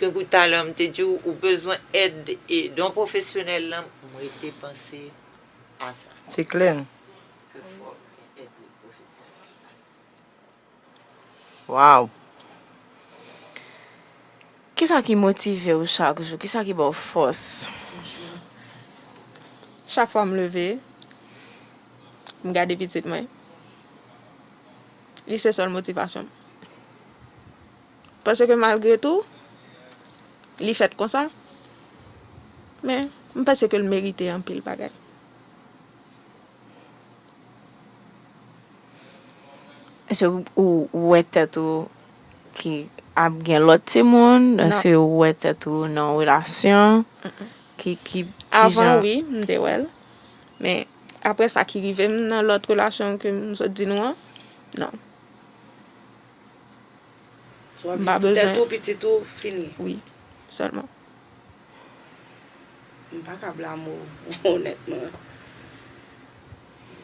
tankou talè m te di w, ou bezwen èd, e, de yon pwofesyonèl lan, m rete panse a sa. Se klè. Ke fò w gen èd de pwofesyonèl. Wow. Kisa ki motive w chak jou? Kisa ki ba w fòs? Chak fwa m leve, m gade pitit mwen. Li se sèl motivasyon m. Paske malgre tou, li fèt konsa. Men, m panse ke l merite anpil bagay. Èske ou, ou wè tèt ou ki ap gen lòt timoun? Non. Èske ou wè tèt ou nan yon relasyon ki, ki, ki jan? Avan, wi, m te wè l. Men, apre sa ki rive m nan lòt relasyon ke m sot di nou an, non. So, w ap viv pou tèt ou, pitit ou, fini. Wi, sèlman. M pa ka blame w, onètman.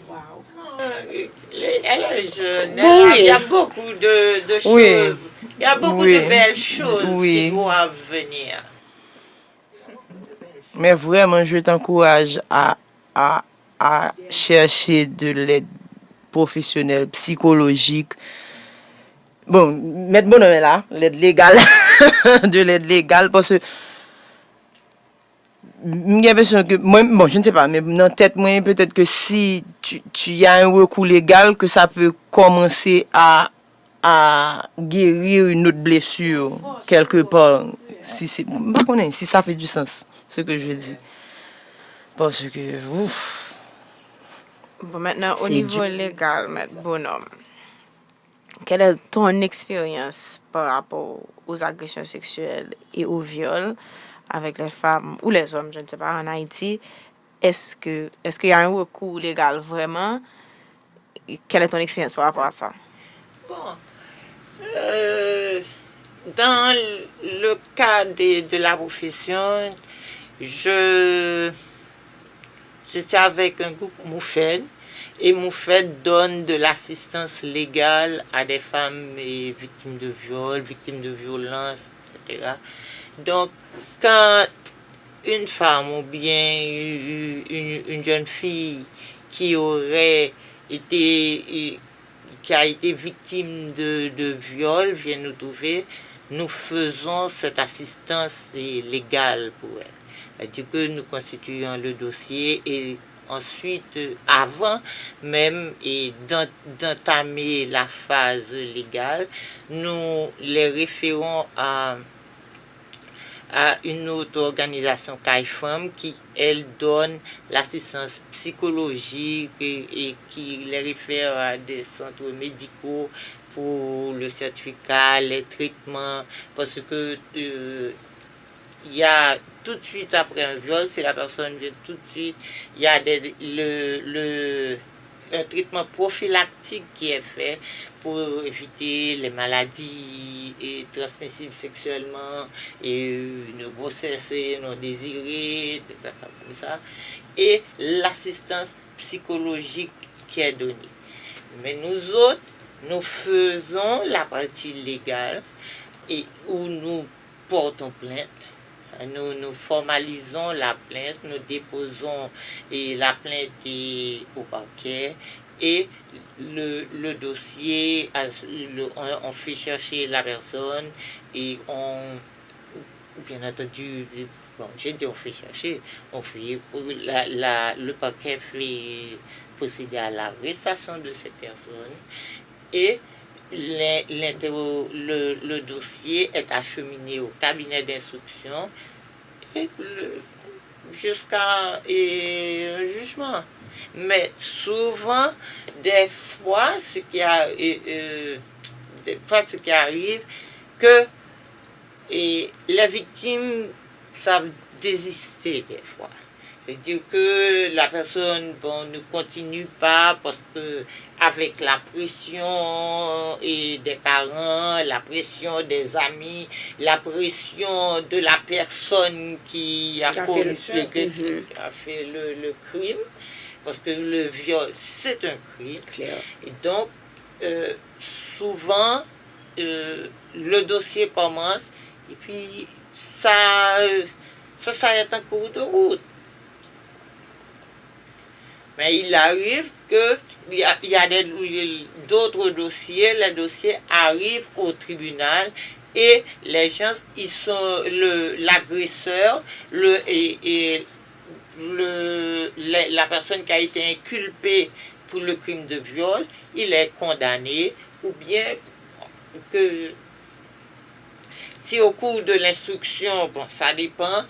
Wow. Non, elle est jeune, elle a, il y a beaucoup de, de choses, il y a beaucoup de belles choses qui doivent venir. Men vrèman, je t'encourage à, à, à chercher de l'aide professionnelle, psychologique. Bon, mèt bonòm la, lèd legal, de lèd legal, paske m gen enpresyon ke, mwen, bon, je ne sais pas, men nan tèt mwen, petèt ke si tu, tu y a un recours légal, que ça peut commencer à, à guérir une autre blessure, quelque part. Si c'est, m pa konnen si ça fait du sens, ce que je dis. Parce que, ouf. Bon, maintenant, au niveau légal, mèt bonòm. Quelle est ton expérience par rapport aux agressions sexuelles et aux viols avec les femmes ou les hommes, je ne sais pas, en Haïti? Est-ce que, est-ce qu'il y a un recours légal vraiment? Et quelle est ton expérience par rapport à ça? Bon, euh, dans le cas de, de la profession, je, je suis avec un groupe, MOUFED, et MOUFED donne de l'assistance légale à des femmes, eh, victimes de viol, victimes de violence, et cetera. Donc, quand une femme ou bien une, une, une jeune fille qui aurait été, et qui a été victime de, de viol, vient nous trouver, nous faisons cette assistance, eh, légale pour elle. C'est-à-dire que nous constituons le dossier et ensuite, euh, avant même et d'en- d'entamer la phase légale, nous les référons à, à une autre organisation, Kay Fanm, qui, elle, donne l'assistance psychologique et, et qui les réfère à des centres médicaux pour le certificat, les traitements, parce que, euh, il y a tout de suite après un viol, si la personne vient tout de suite, il y a des, le, le, un traitement prophylactique qui est fait pour éviter les maladies, eh, transmissibles sexuellement, et, euh, une grossesse, eh, non désirée, des affaires comme ça, et l'assistance psychologique qui est donnée. Mais nous autres, nous faisons la partie légale et où nous portons plainte, nous, nous formalisons la plainte, nous déposons, eh, la plainte, eh, au parquet et le, le dossier, euh, le- on, on fait chercher la personne et on, bien entendu, bon, je dis on fait chercher, on fait, la- la- le parquet fait procéder à l'arrestation de cette personne et l'in- l'interro- le, le dossier est acheminé au cabinet d'instruction et le- jusqu'à, et un jugement. Mais souvent, des fois, ce qui a, et, euh, des fois, ce qui arrive, que, et les victimes savent désister des fois. C'est-à-dire que la personne, bon, ne continue pas parce que avec la pression et des parents, la pression des amis, la pression de la personne qui a Qui a fait le commis, fait. que- que- Mhm. qui a fait le, le crime, parce que le viol, c'est un crime. Clair. Et donc, euh, souvent, euh, le dossier commence, et puis ça, euh, ça s'arrête en cours de route. Mais il arrive que il y a, il y a des- d'autres dossiers, les dossiers arrivent au tribunal et les gens, ils sont, le, l'agresseur, le, et, et le, la, la personne qui a été inculpée pour le crime de viol, il est condamné ou bien que si au cours de l'instruction, bon, ça dépend,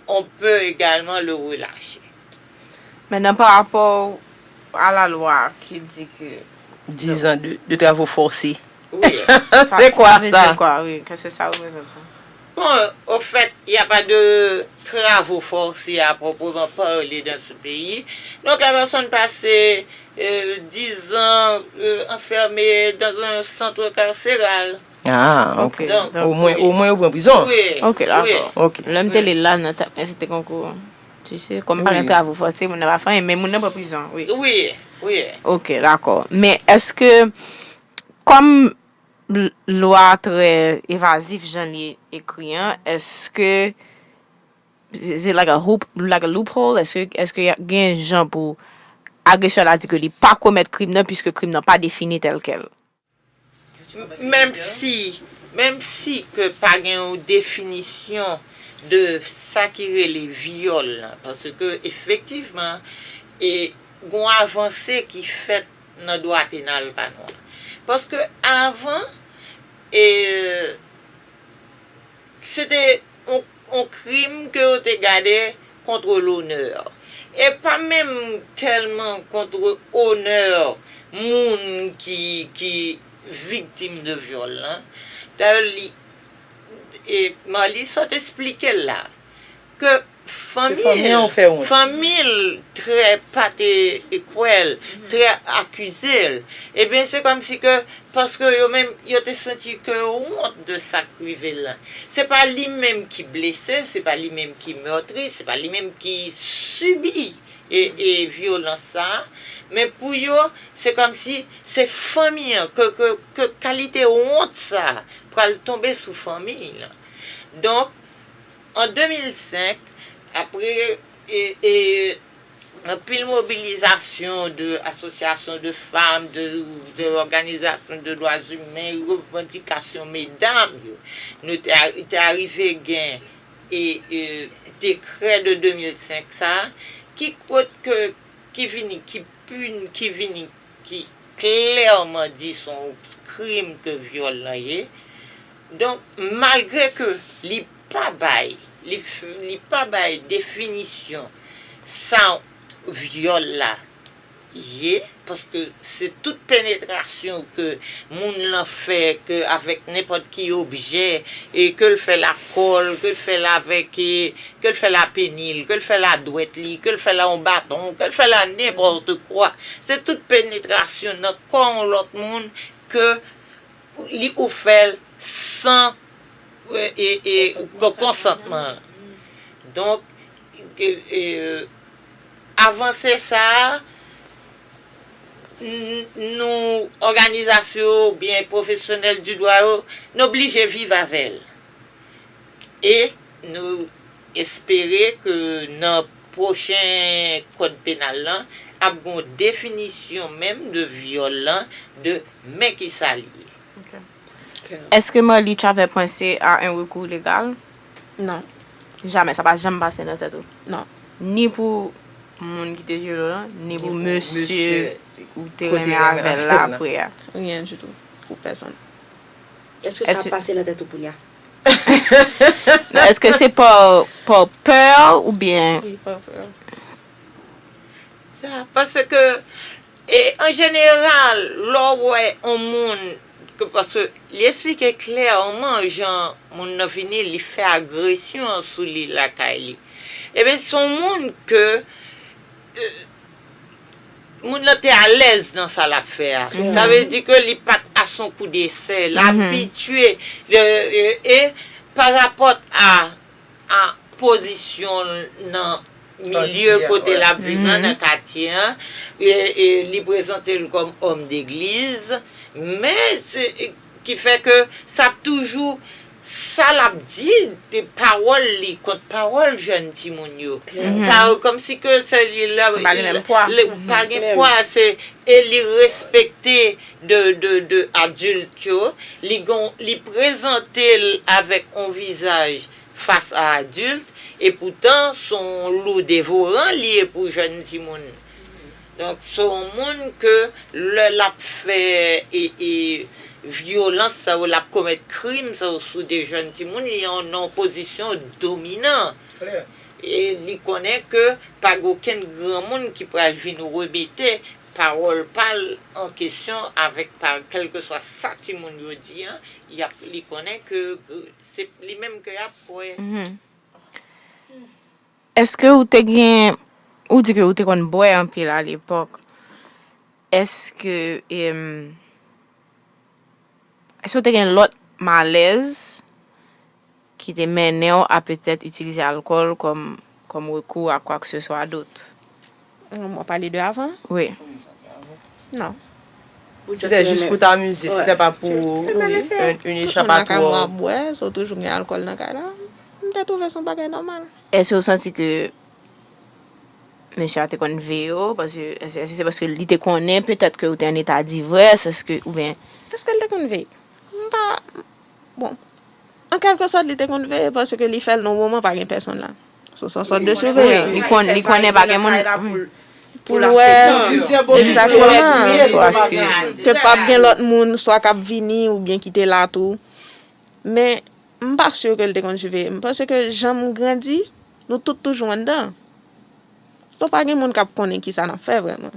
on peut également le relâcher. Maintenant, par rapport à la loi qui dit que Dix ans de, de travaux forcés. Oui. ça, C'est quoi ça veut ça? Dire quoi, oui, qu'est-ce que ça représente ça? Bon, au fait, il n'y a pas de travaux forcés à proprement parler dans ce pays. Donc la personne passe euh, dix ans euh, enfermée dans un centre carcéral. Ah, ok. Ok. Donc, Omwen omwen yo pran prizon. Ok, d'accord. Oui. Ok. Lè m te li la nan ta- se te konkou. Tu sais, comme par Oui. exemple, travaux forcés, moun nan pa fè anyen, men moun nan pran prizon, oui. Oui, oui. Ok, d'accord. Men èske, kòm l- lwa trè evazif jan li ekri an, èske se like a hoop, like a loophole, èske èske gen jan pou agresè la di ke li pa komèt krim nan, puiske krim nan pa defini tèlkèl? Menm si, menm si ke pa gen yon definisyon de sa ki rele vyòl lan, paske efektivman, e, gon avanse ki fèt nan dwa penal pa nou an. Paske avan, e, se te yon, yon krim ke yo te gade kont lonè. E pa menm tèlman kont onè moun ki, ki viktim de vyòl lan. Dayè, li, e, Marly sot esplike l la, ke fanmi fanmi an ou fè wont. Fanmi l trè pa te kwè l, trè akize l. Ebyen, se kòmsi ke, paske yo menm, yo te santi ke yo wont de sa k rive l lan. Se pa li menm ki blese, se pa li menm ki mètri, se pa li menm ki sibi e, e vyolans sa a. Men pou yo, se kòmsi se fanmi an, ke, ke, ke kalite wont sa a pral tonbe sou fanmi l lan. Donk, an de mil senk, apre, e, e, Anpil mobilizasyon de asosyasyon de fanm, de, de òganizasyon de dwa imen, revandikasyon medam yo. Nou te, a- te arive gen e, e, dekrè de de mil senk sa, ki kot ke, ki vini, ki pini, ki vini, ki klèman di se yon krim ke vyòl lan ye. Donk, malgre ke li pa bay, li, f- li pa bay definisyon sa vyòl la ye, paske se tout penetrasyon ke moun lan fè, ke avèk nenpòt ki objè, e ke l fè l ak kò l, ke l fè l avèk, e, ke l fè l a peni l, ke l fè l a dwèt li, ke l fè l a yon baton, ke l fè l a nenpòt kwa. Se tout penetrasyon nan kò yon lòt moun ke li ou fè l san e, e, e, konsantman. Donk, e, e, avanse sa a, n- nou, òganizasyon oubyen pwofesyonèl di dwa yo, n oblije viv avè l. E nou espere ke nan pwochen kòd penal lan, ap gen yon definisyon menm de vyòl lan, de men kisa li ye. Èske Marlie, tu avais pensé à un recours légal? Non. Jamè, sa pa janm pase nan tèt ou? Non. Ni pou moun ki te vyole w lan, ni pou mesye ou te renmen avè l la apre a? Rien du tout. Pou pèsonn. Èske sa ap pase nan tèt ou kounye a? Èske se pa pa pè oubyen? Wi, pa pè. Sa, paske, e, an jeneral, lè w wè yon moun, ke, paske li eksplike klèman jan moun nan vini, li fè agresyon sou li lakay li. Ebyen, se yon moun ke e, moun nan te alèz nan sa l ap fè a. Sa vle di ke li pa t a son kou de sè, l abitye, e, e, e pa rapò a, a pozisyon l nan milye kote l ap viv lan, nan katye an, e, e li prezante l kòm òm degliz, men se, e, ki fè ke sa ap toujou, sa l ap di, de pawòl li kont pawòl jèn timoun yo. Ka, kòmsi ke se li la, Li pa gen menm pwa. Li pa gen pwa, se, e li respekte de, de, de adilt yo, li gon, li prezante l avèk yon vizaj fas a adilt, e poutan se yon lou devoran li ye pou jèn timoun. Donk, se yon moun ke lè l ap fè, e, e vyolans sa yo, l ap komèt krim sa yo sou de jèn timoun, li an, nan yon pozisyon dominan. E li konnen ke pa gen okenn granmoun ki pral vin remete pawòl pa l an kesyon avèk pa, kèlkeswa sa timoun yo di an, y ap, li konnen ke gr- se li menm ke y ap kwè. Èske ou te gen, ou di ke ou te konn bwè anpil alepòk, èske, em, èske ou te gen lòt malèz ki te mennen w a petèt itilize alkòl kòm, kòm rekou a kwa ke se swa dòt? Mwen pale de avan? Wi. Non. C'était juste pour t'amuser, c'était pas pour un, une Tout moun nan kay mwen échappatoire. Ap bwè, so toujou gen alkòl nan kay la. M te twouve se yon bagay nòmal. Èske ou santi ke mesye a te konn veye w? Paske, èske, èske se paske li te konnen petèt ke ou te an eta divrès, èske, oubyen? Èske l te konn veye? M pa, bon, an kèlke sòt, li te konn veye paske li fè l nan yon moman pa gen pèsonn la. So, se yon sòt de surveillance. Li konn, li konnen pa gen moun. Pou l wè, egzakteman, Pou asire. Ke p ap gen lòt moun, swa k ap vini, oubyen ki te la tou. Men, m pa si ke l te konn surveye m, paske jan m grandi, nou tout toujou anndan. So, pa gen moun k ap konnen kisa n ap fè vrèman.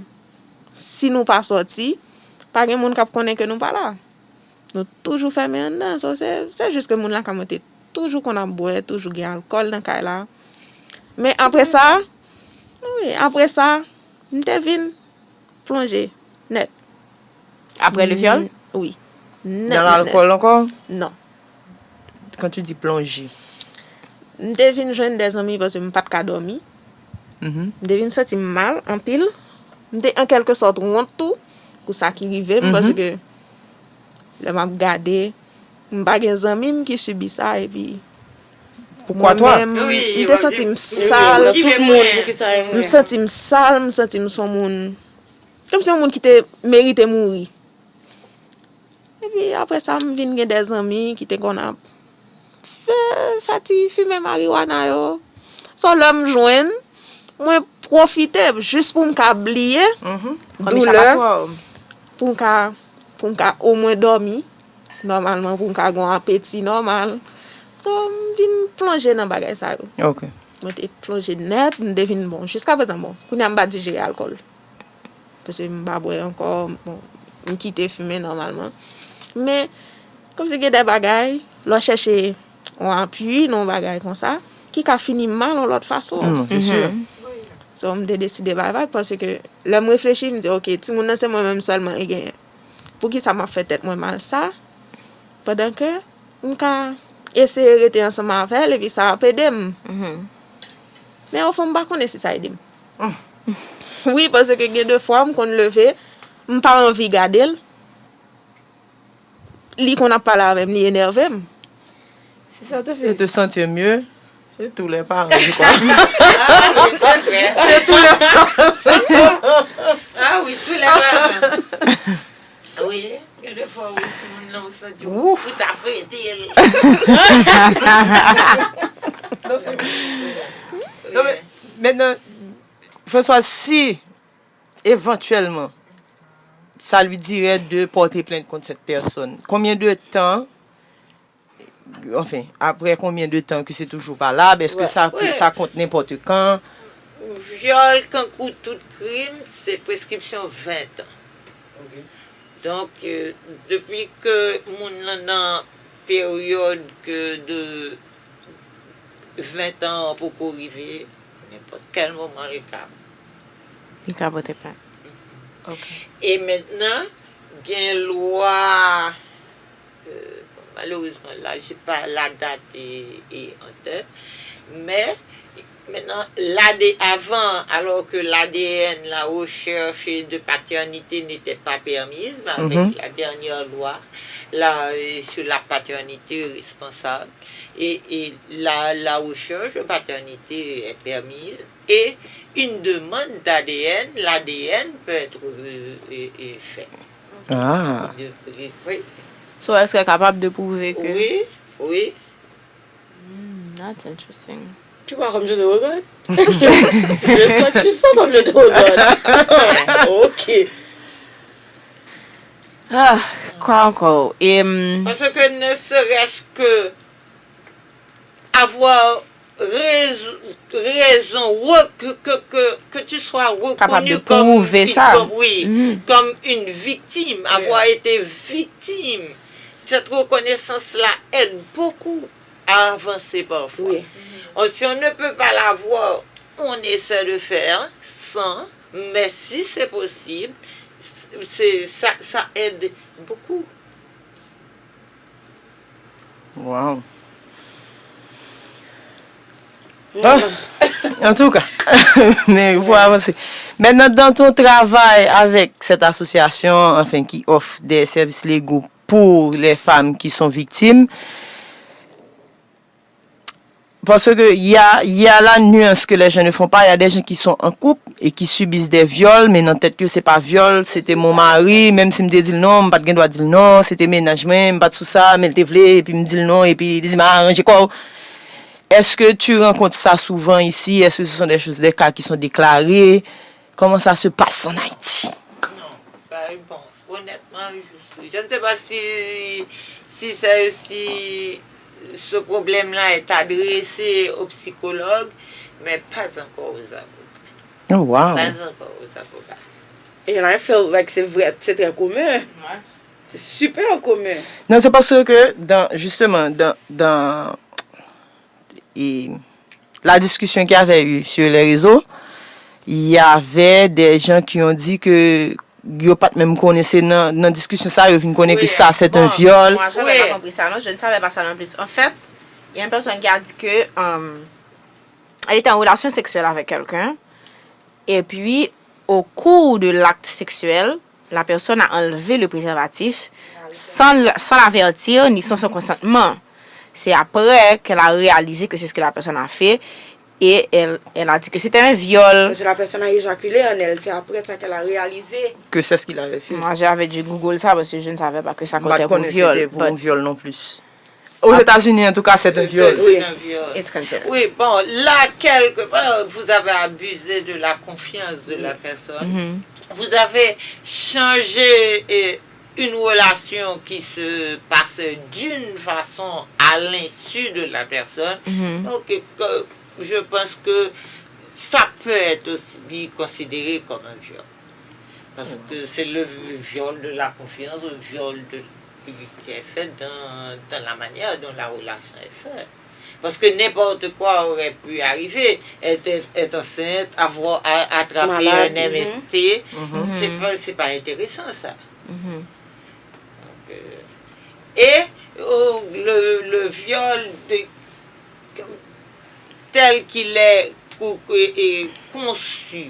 Si nou pa sòti, pa gen moun k ap konnen ke nou pa la. Nou toujou fèmen anndan. So, se, se jis ke moun lakay mwen te toujou konn ap bwè, toujou gen alkòl nan kay la. Men apre sa, wi, apre sa, m te vin plonje nèt. Après le viol? Wi. Dans l'alcool encore? Non. Quand tu dis plonger. M te vin jwenn de zanmi paske m pa t ka dòmi. Mhm. M te vin santi m mal anpil. M te an kèlke sòt wont tou pou sa ki rive m, paske lè m ap gade, m pa gen zanmi m ki sibi sa, epi Poukwa twa? Mwen menm, m te santi m sal. Tout moun, poukisa yo mouri? M santi m sal, m santi m se yon moun, kòmsi yon moun ki te merite mouri. Epi apre sa, m vin gen de zanmi ki te konn ap fè, fè ti fimen mariwana yo. So, lè m jwenn, mwen pwofite jis pou m ka bliye doulè, pou m ka, pou m ka omwen dòmi nòmalman, pou m ka gen yon apeti nòmal. So, m vin plonje nan bagay sa yo. Ok. Mwen te plonje nèt, m te vin bon. Jiska prezan, bon, kounye a m pa dijere alkòl. Paske m pa bwè ankò, bon, m kite fimen nòmalman. Men, kòmsi gen de bagay, lè w chèche yon apui nan yon bagay konsa, ki ka fini mal yon lòt fason. Non, se si. So, m te deside bay vag, paske lè m reflechi, m di, "Ok, timoun nan se mwen menm sèlman li genyen. Poukisa m ap fè tèt mwen mal sa, pandan ke m ka eseye rete ansanm avè l, epi sa ap ede m?" Men ofon, m pa konnen si sa ede m. Wi, paske gen de fwa, m konn leve, m pa anvi gade l. Li konn ap pale avè m, li enève m. C'est ça, tout. Se te sentir mieux, c'est tous les parents, je crois. Ah oui, c'est vrai. C'est tous les parents. Ah oui, tous les parents. Wi, gen de fwa, wi, timoun nan, ou santi ou, ou ta prete l. Non, men, mentnan, François, si, evantyèlman, ça lui dirait de porter plainte contre cette personne, combien de temps, enfin, après combien de temps que c'est toujours valable? Est-ce que ça, ça compte n'importe quand? Vyòl, kankou tout krim, se preskripsyon ven tan. Donk, euh, depi ke moun nan nan peryòd ke de ven tan an poko rive, nenpòt kèl moman li ka. Li ka pote plent. Ok. E mentnan, gen lwa, euh, bon, malerezman, la, j'ai pas la date et, et en tête, mais maintenant, l'A D, avant, alors que l'A D N, la recherche de paternité n'était pas permise, mais avec la dernière loi, là, euh, sur la paternité responsable, et, et la, la recherche de paternité est permise, et une demande d'A D N, l'A D N peut être, euh, euh, euh, faite. Ah. De, de, oui. So, elle serait capable de prouver que... Oui, oui. Hmm, that's interesting. Tu vois comme je te regarde? Je sens, tu sens comme je te regarde. Ok. Ah, quoi encore? Et, hum, parce que ne serait-ce que avoir raison, raison, re-, que, que, que, que tu sois reconnu comme une, comme, oui, comme une victime, avoir été victime. Cette reconnaissance-là aide beaucoup à avancer parfois. Oui. On, si on ne peut pas l'avoir, on essaie de faire sans, mais si c'est possible, c'est, ça, ça aide beaucoup. Wow. Ah, antouka, men pou avanse. Maintenant, dans ton travail avec cette association, enfin, qui offre des services légaux pour les femmes qui sont victimes, parce que il y a, il y a la nuance que les gens ne font pas. Il y a des gens qui sont en couple et qui subissent des viols, men nan tèt yo se pa vyòl, se te mon mari, menm si m te di l non, m pa t gen dwa di l non, se te mennaj mwen, m pa t sou sa, men l te vle, epi m di l non, epi li di m a, ranje kò w. Est-ce que tu rencontres ça souvent ici? Est-ce que ce sont des choses, des cas qui sont déclarés? Comment ça se passe en Haïti? Non, pa, bon, honnêtement, je suis, je ne sais pas si, si c'est, si ce problème-là est adressé aux psychologues, mais pas encore aux avocats. Oh, wow. Pas encore aux avocats. And I feel like c'est vrai, c'est très commun. Ouais. C'est super commun. Non, c'est parce que dans, justement, dans, dans, et la discussion qu'il y avait eu sur les réseaux, il y avait des gens qui ont dit que yo pa t menm konnen, se nan, nan diskisyon sa yo vin konnen que ça c'est un viol. Moi, j'avais pas compris ça, non, je ne savais pas ça non plus. En fait, il y a une personne qui a dit que, euh, elle était en relation sexuelle avec quelqu'un, et puis, au cours de l'acte sexuel, la personne a enlevé le préservatif sans, l- sans l'avertir ni sans son consentement. C'est après qu'elle a réalisé que c'est ce que la personne a fait et elle, elle a dit que c'était un viol. Parce que la personne a éjaculé en elle, c'est après ça qu'elle a réalisé. Que c'est ce qu'il avait fait. Moi, j'avais dû Google ça parce que je ne savais pas que ça M pa comptait t pour konnen si viol. te pou But yon viol non plus. Aux États-Unis, en tout cas, c'est un viol. Oui. C'est un viol. It's considered. Oui, bon, là, quelque part, vous avez abusé de la confiance de la personne. Vous avez changé euh, une relation qui se passait d'une façon à l'insu de la personne. Donc, que- je pense que ça peut être aussi considéré comme un viol. Parce que c'est le viol de la confiance, le viol de, qui est fait dans, dans la manière dont la relation est faite. Parce que n'importe quoi aurait pu arriver. Elle est, est enceinte, avoir, a- attraper Malade, un M S T, c'est pas, c'est pas intéressant ça. Donc, euh, et euh, le, le viol de, tel qu'il est co- co- et conçu,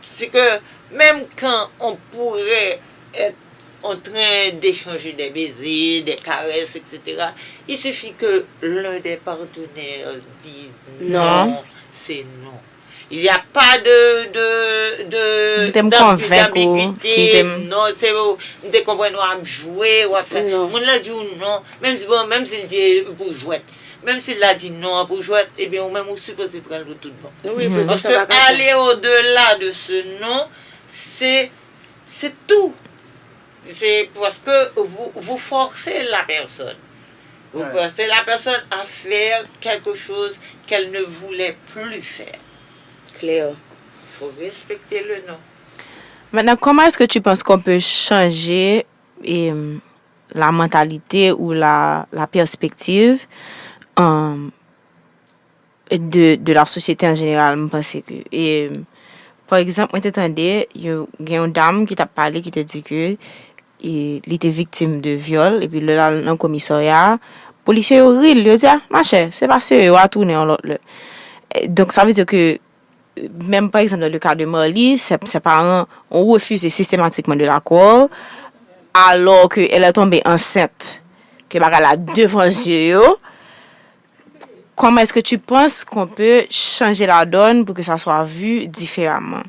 c'est que même quand on pourrait être en train d'échanger des baisers, des caresses, et cetera, il suffit que l'un des partenaires dise non, Non. C'est non. Il n'y a pas de, de, de, Li te m d'ambi- konvenk ou, d'ambiguïté. li te m- Non, c'est ou, m te konprann w ap jwe, w ap fè. Non. Moun nan di w non, menm si, bon, menm si l di pou jwèt. Menm si l la di non an pou jwèt, ebyen ou menm ou sipoze pran l pou tout bon. Oui, pou Parce sa que pa ka fè. Aller au-delà de ce non, c'est c'est tout. C'est parce que vous, vous forcez la personne. Vous Ouais. forcez la personne à faire quelque chose qu'elle ne voulait plus faire. Claire. Faut respecter le non. Maintenant, comment est-ce que tu penses qu'on peut changer eh, la mentalité ou la, la perspective euh, de, de la société en général, m panse ke. E, pa egzanp, mwen te tande, yo, gen yon dam ki t ap pale, ki te di ke e, li te viktim de vyòl, epi lè l al nan komisarya, polisye yo ri l, yo di, a, machè, se pa serye, w a tounen yon lòt lè. E, donk, sa vle di ke, menm pa egzanp, dans le cas de Marly, ses, ses parents ont refusé systématiquement de l'accord, alors qu'elle est tombée enceinte, ke bagay la devan zye yo, comment est-ce que tu penses qu'on peut changer la donne pour que ça soit vu différemment?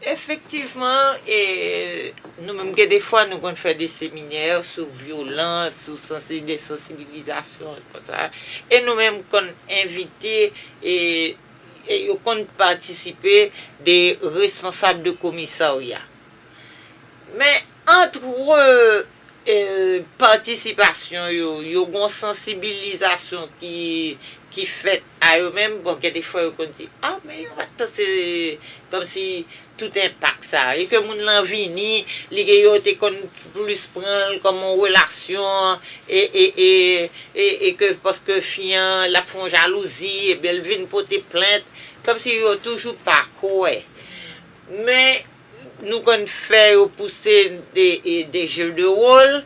Efektivman, e, nou menm gen de fwa nou konn fè de seminè sou vyolans, sou sansi, de sansibilizasyon, konsa. E nou menm konn envite, e, e yo konn patisipe de responsab de komisarya. Men antre e, patisipasyon yo, yo gon sansibilizasyon ki, ki fèt a yo menm. Bon, gen de fwa yo konn di, a, men yo pa t panse kòmsi tout enpak sa. E ke moun lan vini, li gen yo te konn plis pran l kòm yon relasyon, e, e, e, e, e ke paske fi an, l ap fè yon jalouzi, ebyen l vin pote plent, kòmsi yo toujou pa kwè. Men, nou konn fè yo pouse de, e, de jeu de rôle,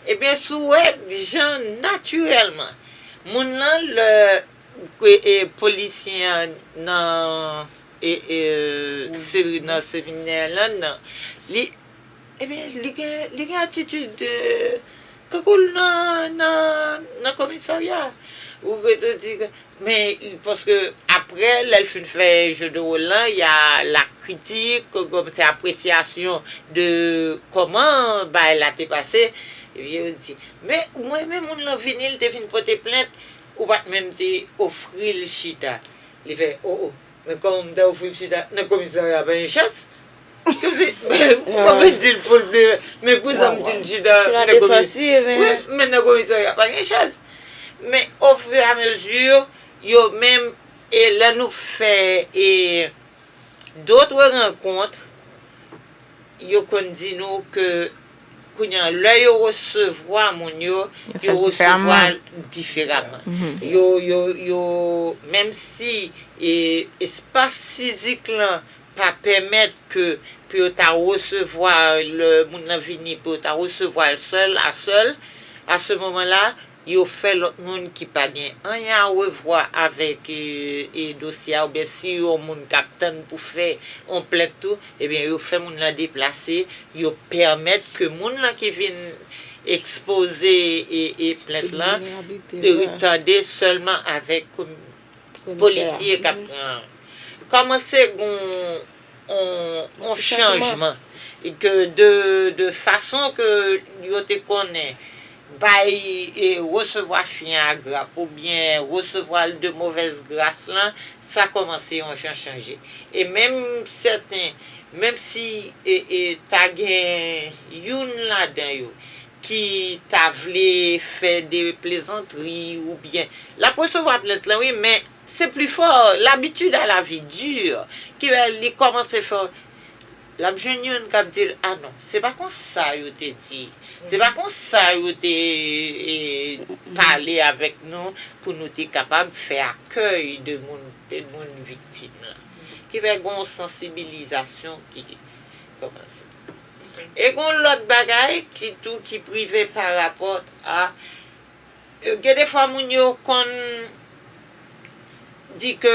ebyen, si w wè, jan natirèlman, moun lan, lè, e, e, polisye an nan, e, e, se, nan seminè lan, nan, li, ebyen, li gen, li gen atitid de, kankou l nan, nan, nan komisarya. Ou rete di, men, paske apre, lè l fin fè jeu de rôle lan, y a la critique, kòm se apresyasyon de kòman bagay la te pase. Epi yo di, men mwen menm moun lan vini, l te vin pote plent, ou pa t menm te ofri l chita. Li fè, o, o, men kòman m ta ofri l chita nan komisarya, pa gen chans. Kòmsi, ou pa menm di l pou l vle, men pou sa m di l chita Chita nan komi- defansiv, Wi, men nan komisarya, pa gen chans. Men au fur et à mesure, yo menm, e lè nou fè, e, d'autres rencontres, yo konn di nou ke kounye a, lè yo resevwa moun yo, Yo fè yo l resevwa diferaman. L diferaman. Yo, yo, yo, menm si e, espas fizik lan pa pèmèt ke pou yo ta resevwa, lè moun nan vini, pou yo ta resevwa l sèl a sèl, à ce moment-là, yo fè lòt moun ki pa gen anyen a revwa avèk, e, e, dosye a, oubyen si yon moun k ap tann pou fè yon plent tou, ebyen, yo fè moun lan deplase, yo pèmèt ke moun lan ki vin, ekspoze e, e plent lan, tande sèlman avèk polisye k ap pran. Kòmanse gen yon, yon chanjman ke de, de fason ke yo te konnen bay e resevwa fi an a grap oubyen resevwa l de movèz gras lan, sa kòmanse yon jan chanje. E menm sèten, menm si e, e ta gen youn ladan yo ki ta vle fè de plezantri oubyen l ap resevwa plent lan wi, men se pli fò, l'habitude à la vie dure, ki fè li kòmanse fè l ap jwenn youn k ap di l, a non, se pa konsa yo te di, se pa konsa yo te e, pale avèk nou pou nou te kapab fè akèy de moun, de moun viktim lan. Ki fè gen yon sansibilizasyon ki kòmanse. E gen yon lòt bagay ki tou ki prive pa rapò a, gen de fwa moun yo konn di ke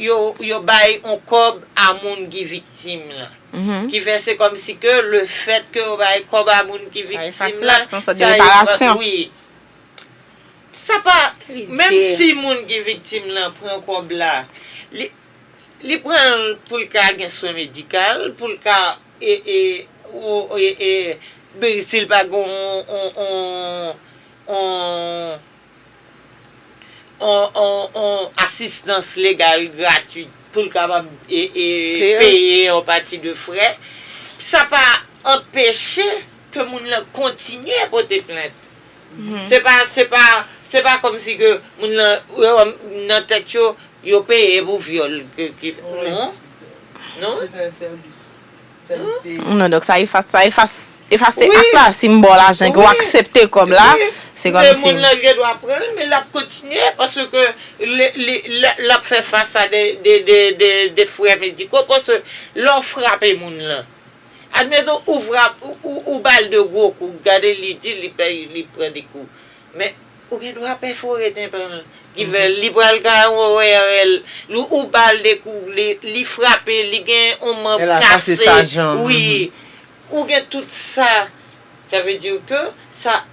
yo, yo bay yon kòb a moun ki viktim lan. Ki fè se kòmsi ke le fèt ke yo bay kòb a moun ki viktim lan, sa efase l, se yon sòt de reparasyon. Wi. Sa pa, menm si moun ki viktim lan pran kòb la, li, li pran l pou l ka gen swen medikal, pou l ka, e, e, ou, e, e, men si l pa gen yon, yon, yon, yon, yon, yon asistans legal gratwit pou l kapab e, e, peye yon pati de frè, sa pa anpeche ke moun lan kontinye pote plent. Se pa, se pa, se pa kòmsi ke moun lan, yo, nan tèt yo, yo peye pou vyòl. Ke, ke, non. Non. Non, donk sa efase, sa efase, efase ak la. Si m ba w lajan, ke w aksepte kòb la, se kòmsi moun lan gen dwa pran l, men l ap kontinye, paske li, li, l ap fè fas a de, de, de, de, de frè mediko, paske lè w frape moun lan, admeton, ou frap, ou, ou, ou ba l de gwo kou, gade li di li pè, li pran de kou. Men, ou gen dwa pèfore tenpan l. Ki fè li pral ka yon O R L. Li, ou ba l de kou, li, li frape, li gen yon manb kase. Wi. Ou gen tout sa. Sa vle di ke sa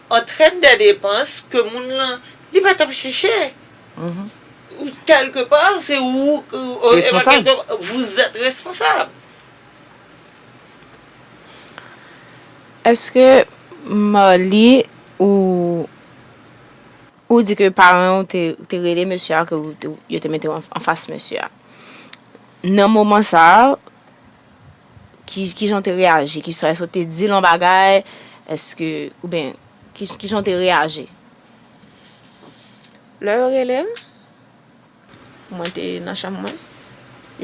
antrèn de depans ke moun lan, li pa t ap chèche. Ou, kèlke pa, se ou, ou, vous êtes responsable. Èske Marly ou, ou di ke paran w te, te rele mesye a, ke ou te, yo te mete w an, anfas mesye a? Nan moman sa a, ki, kijan w te reyaji? Kisa, èske w te di l yon bagay? Èske, oubyen, ki, kijan w te reyaji? Lè yo rele m, mwen te nan chanm mwen.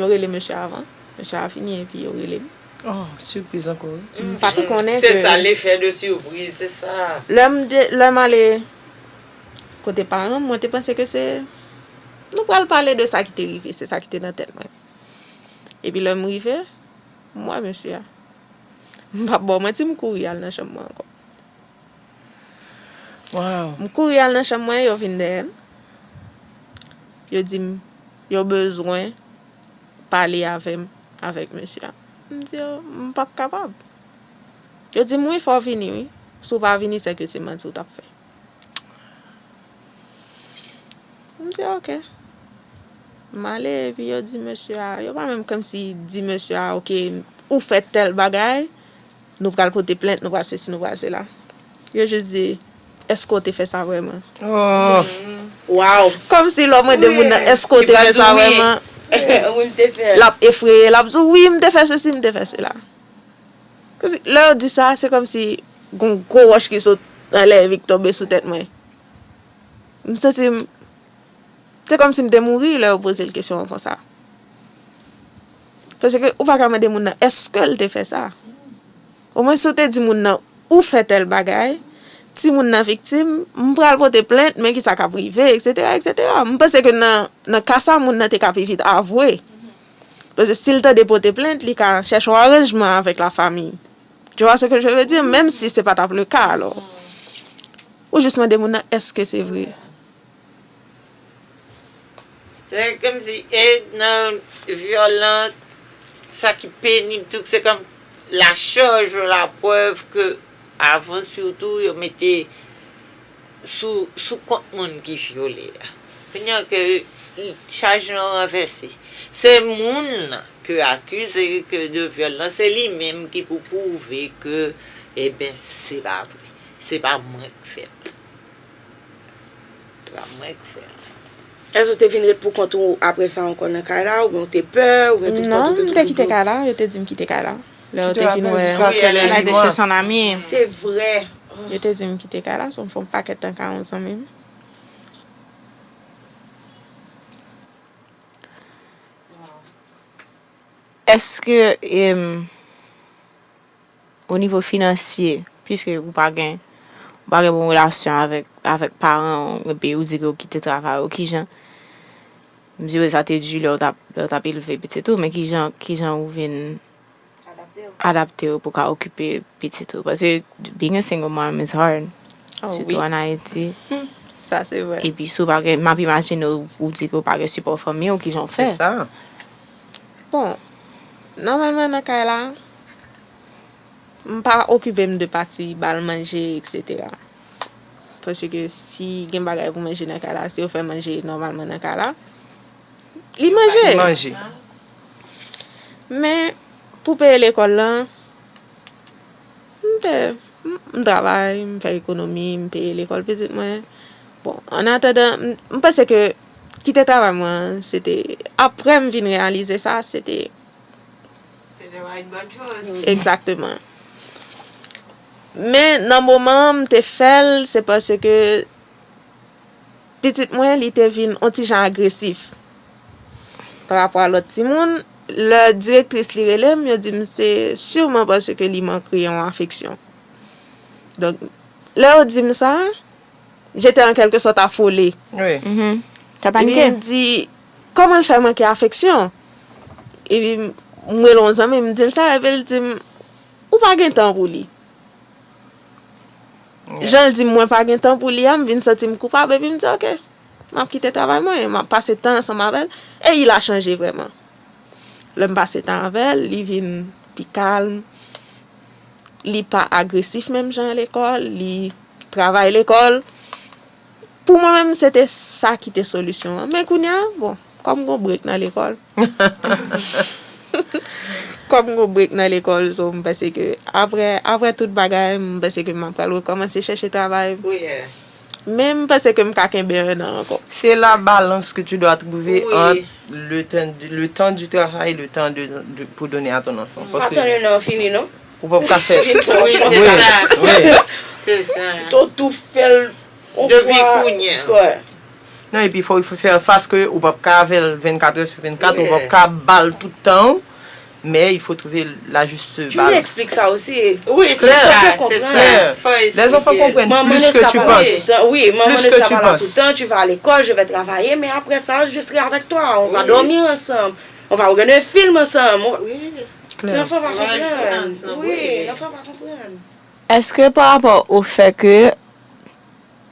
Yo rele mesye a avan. Mesye a fini epi yo rele m. Oh, sipriz ankò, wi. M pa t konnen ke. Se sa, l'effet de surprise, se sa. Lè m de, lè m ale kote paran m, mwen te panse ke se, nou pral pale de sa ki te rive, se sa ki te nan tèt mwen. Epi lè m rive, m wè mesye a. M p ap ba w manti, m kouri al nan chanm mwen ankò. Wow. M kouri al nan chanm mwen, yo vin dèyè m. Yo di m, yo bezwen pale avè m, avèk mesye a. M di yo, m p ap kapab. Yo di m, wi, fò w vini, wi. Si w pa vini, sèke se manti w t ap fè. M di, oke. M ale, epi yo di mesye a, yo pa menm kòmsi di mesye a, oke, ou fè tèl bagay, nou pral pote plent, nou pral sesi, nou pral sela. Yo jis di, èske w te fè sa vrèman? Oh. Wow. Kòmsi lè w mande moun nan, èske w te fè sa vrèman? L ap efreye, l ap di, wi, m te fè sesi, m te fè sela. Kòmsi, lè yo di sa, se kòmsi gon gwo wòch ki sot anlè epi k tonbe sou tèt mwen. M santi m, se kòmsi m te mouri lè yo poze l kesyon an konsa. Paske ou pa ka mande moun nan, èske l te fè sa? Omwen si w te di moun nan, ou fè tèl bagay, timoun nan viktim, m pral pote plent, men kisa k ap rive, etsetera, etsetera. M panse ke nan, nan ka sa, moun nan te ka pi vit avwe. Paske si l tande pote plent, li ka chèche yon aranjman avèk lafanmi. Tu vois ce que je veux dire? Menm si se pa t ap le ka, alò. Ou jis mande moun nan, èske se vre? Se kòmsi, e nan vyòl lan, sa ki penib tou, se kòm la charge, la preuve que Avan sitou, yo mete sou, sou kont moun ki vyole a. Kounye a ke chaj lan ranvèse. Se moun lan ke akize ke de vyòl lan, se li menm ki pou pwouve ke, eben, se pa vre. Se pa mwen k fè l. Se pa mwen k fè l. Èske w te vin ret pou kont ou apre sa ankò nan kay la, oubyen w te pè, oubyen tout kont ou te toujou dlo? Non, m te kite kay la, yo te di m kite kay la. Lè yo te vin wè, m al de chez son ami. Se vre. Yo te di m kite kay la, so m fè yon pakèt tan ka yon zanmi m. Èske, em, o nivo finansye, piske ou pa gen, ou pa gen bon relasyon avèk, avèk paran w, epi ou di ke ou kite travay ou, kijan, m sipòze sa te di lè w t ap, lè w t ap elve pitit ou, men kijan, kijan ou vin adapte w pou ka okipe pitit ou? Paske being a single mom is hard. Oh, sitou wi. Ann Ayiti. Sa se vre. Epi si w pa gen, m ap imajine w, ou di ke w pa gen sipò fanmi w, kijan w fè? Se sa. Bon, nòmalman nan kay la, m pa okipe m de pati ba l manje, etsetera. Paske si gen bagay pou manje nan kay la, si yo fè manje nòmalman nan kay la, li manje. Li manje. Men, pou peye lekòl lan, m te, m, m travay, m fè ekonomi, m peye lekòl pitit mwen. Bon, an atandan, m, m panse ke kite travay mwen, se te, apre m vin reyalize sa, se te Se te pa yon bòn chòz. Egzakteman. Men nan moman an, m te fè l, se paske pitit mwen, li te vin on ti jan agresif pa rapò a lòt timoun. Lè direktris li rele m, yo di m se siman paske li manke yon afeksyon. Donk, lè yo di m sa, j'étais en quelque sorte affolée. Wi. Mhm. Sa pa Epi anyen. M di, kòman l fè manke afeksyon? Epi m rele yon zanmi m, m di l sa, epi l di m, ou pa gen tan pou li. Jan l di m mwen pa gen tan pou li a, m vin santi m koupab, epi m di, oke, m ap kite travay mwen, m ap pase tan ansanm avè l, e il a chanje vrèman. Lè m pase tan avè l, li vin pi kalm, li pa agresif menm jan lekòl, li travay lekòl. Pou mwen menm, se te sa ki te solisyon an. Men kounye a, bon, kòm gon brek nan lekòl, kòm gon brek nan lekòl, so, m panse ke apre, apre tout bagay, m panse ke m ap pral rekòmanse chèche travay. Wi, eh. Men m panse ke m ka kenbe en an ankò. C'est la balance que tu dois trouver entre le temps, le temps du travail et le temps de, de, pour donner à ton enfant. Parce que Pa tann en an fini, non? Ou p ap ka fè. Wi, se sa. Wi. Se sa. Tou, tou fè l yon Depi fwa. Kounye a. Wè. Non, epi fò w fè fas ke ou p ap ka avè l vennkat è sou vennkat, ou p ap ka ba l tout tan w, mais il faut trouver la juste balance. Julie explique ça aussi. Wi, se sa, se sa. Fò eksplike. Les enfants comprennent plus que tu penses. Oui, maman ne sera pas là tout le temps, tu vas à l'école, je vais travailler, mais après ça, je serai avec toi. On va dormir ensemble. On va regarder un film ensemble. On va Wi. Klè. Lanfan pa konprann. Wi, lanfan pa konprann. Est-ce que par rapport au fait que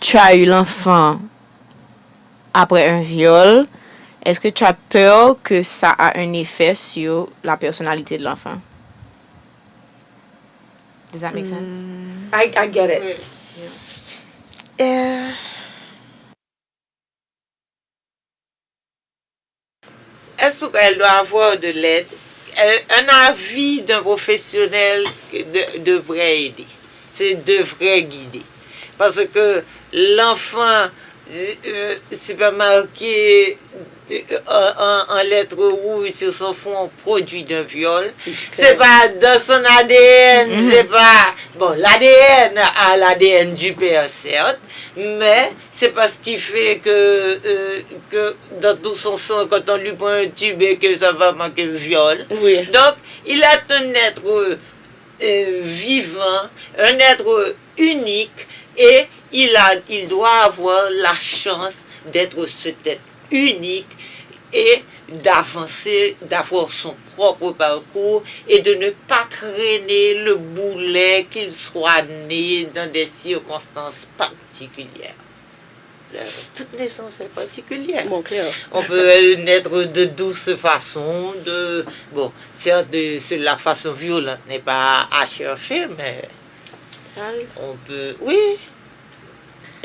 tu as eu l'enfant après un viol, est-ce que tu as peur que ça a un effet sur la personnalité de l'enfant? Does that make sense? I, I get it. Wi. Yeah. Euh, Est-ce qu'elle doit avoir de l'aide? Euh, un avis d'un professionnel de, devrait aider. C'est devrait guider. Parce que l'enfant, euh, c'est pas marqué, euh, en, en, en lettres rouges sur son front, produit d'un viol. Se pa dans son A D N, se pa, bon, l'A D N a l'A D N du père, certes, mais c'est pas ce qui fait que, euh, que dans tout son sang, quand on lui prend un tube, que ça va manquer un viol. Wi. Donc, il est un être, euh, vivant, un être unique, et il a, il doit avoir la chance d'être cet être unique et d'avancer, d'avoir son propre parcours et de ne pas traîner le boulet qu'il soit né dans des circonstances particulières. Euh, toute naissance est particulière. Bon, clair. On peut, euh, naître de douce façon, de, bon, certes, de, c'est, la façon violente n'est pas à chercher, mais On peut, oui.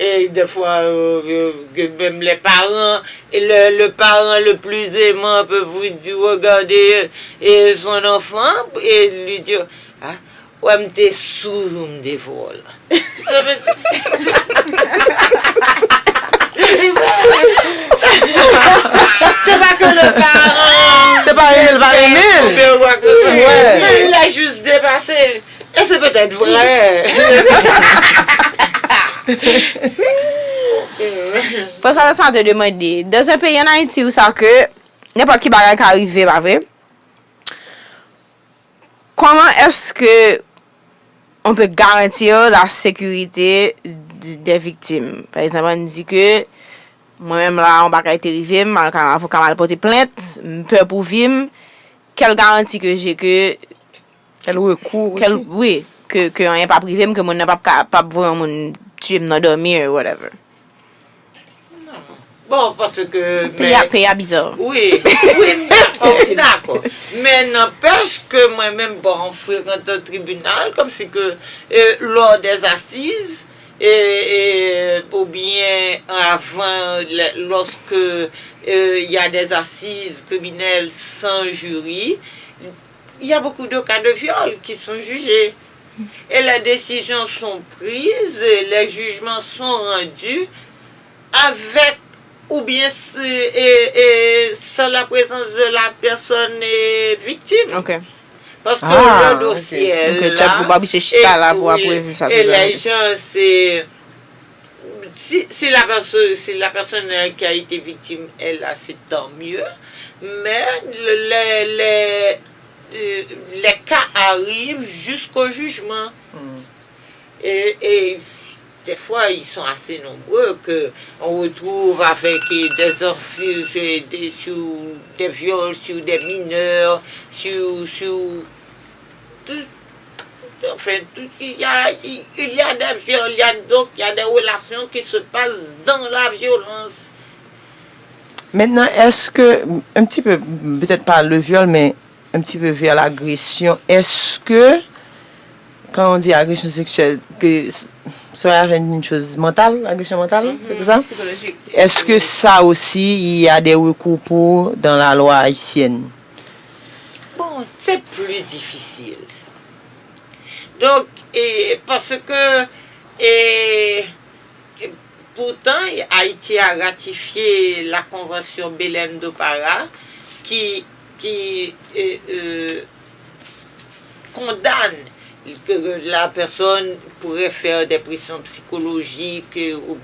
Et des fois, euh, euh, que même les parents, et le, le parent le plus aimant peut vous dire, regarder, euh, son enfant et lui dire, ah, ouais, m te sou jou m devò la. Ça veut dire, c'est vrai. C'est pas que le parent Se pa renmen l, pa renmen l. Ou bien quoi que ce soit. Ouais. Mais il a juste dépassé. Et c'est peut-être vrai. François, laisse-moi te demander, dans un pays en Haïti où ça que n'importe qui bagay ka rive, pa vre? Comment est-ce que on peut garantir la sécurité de- des victimes? Par exemple, on dit que mwen menm la, on bagay te rive m, m al ka avoka, m al pote plent, m pè pou vi m. Quelle garantie que j'ai que Kèl rekou Kèl, osi? Wi, ke, ke anyen p ap rive m, ke moun nan p ap ka, p ap voye yon moun tiye m nan dòmi, or whatever. Bon, paske Peyi a, peyi a bizar. Wi, wi, m dakò, m dakò. Men nanpèch ke mwen menm, bon, m frekante tribinal, kòmsi ke, euh, lors des assises, et, et, ou bien avant, le- lorsque euh, il y a des assises criminelles sans jury, il y a beaucoup de cas de viol qui sont jugés. Et les décisions sont prises, et les jugements sont rendus avec ou bien s- et, et sans la présence de la personne euh, victime. Ok. Parce que Ah, le dossier Ok, est chat là, pou pa oblije et, chita la pou oui, ap reviv sa et tout les gens, c'est si, si la personne, si la personne euh, qui a été victime est là, c'est tant mieux. Mais le- les, les, euh, les cas arrivent jusqu'au jugement. Et, et des fois, ils sont assez nombreux que on retrouve avec euh, des, enf- euh, des, sur des viols sur des mineurs, sur, sur tout, enfin, tout- il y a, il y a des viols, il y a, donc il y a des relations qui se passent dans la violence. Maintenant, est-ce que, un petit peu, peut-être pas le viol, mais un petit peu vers l'agression, est-ce que, quand on dit agression sexuelle, que s- cela vient d'une chose mentale, agression mentale, c'est ça? Psikolojik. Est-ce que ça aussi, il y a des recours pour dans la loi haïtienne? Bon, c'est plus difficile. Donc, et parce que, et, et pourtant, Haïti a ratifié la convention Belém do Pará qui, qui euh, euh, condamne que la personne pourrait faire des pressions psychologiques euh, ou,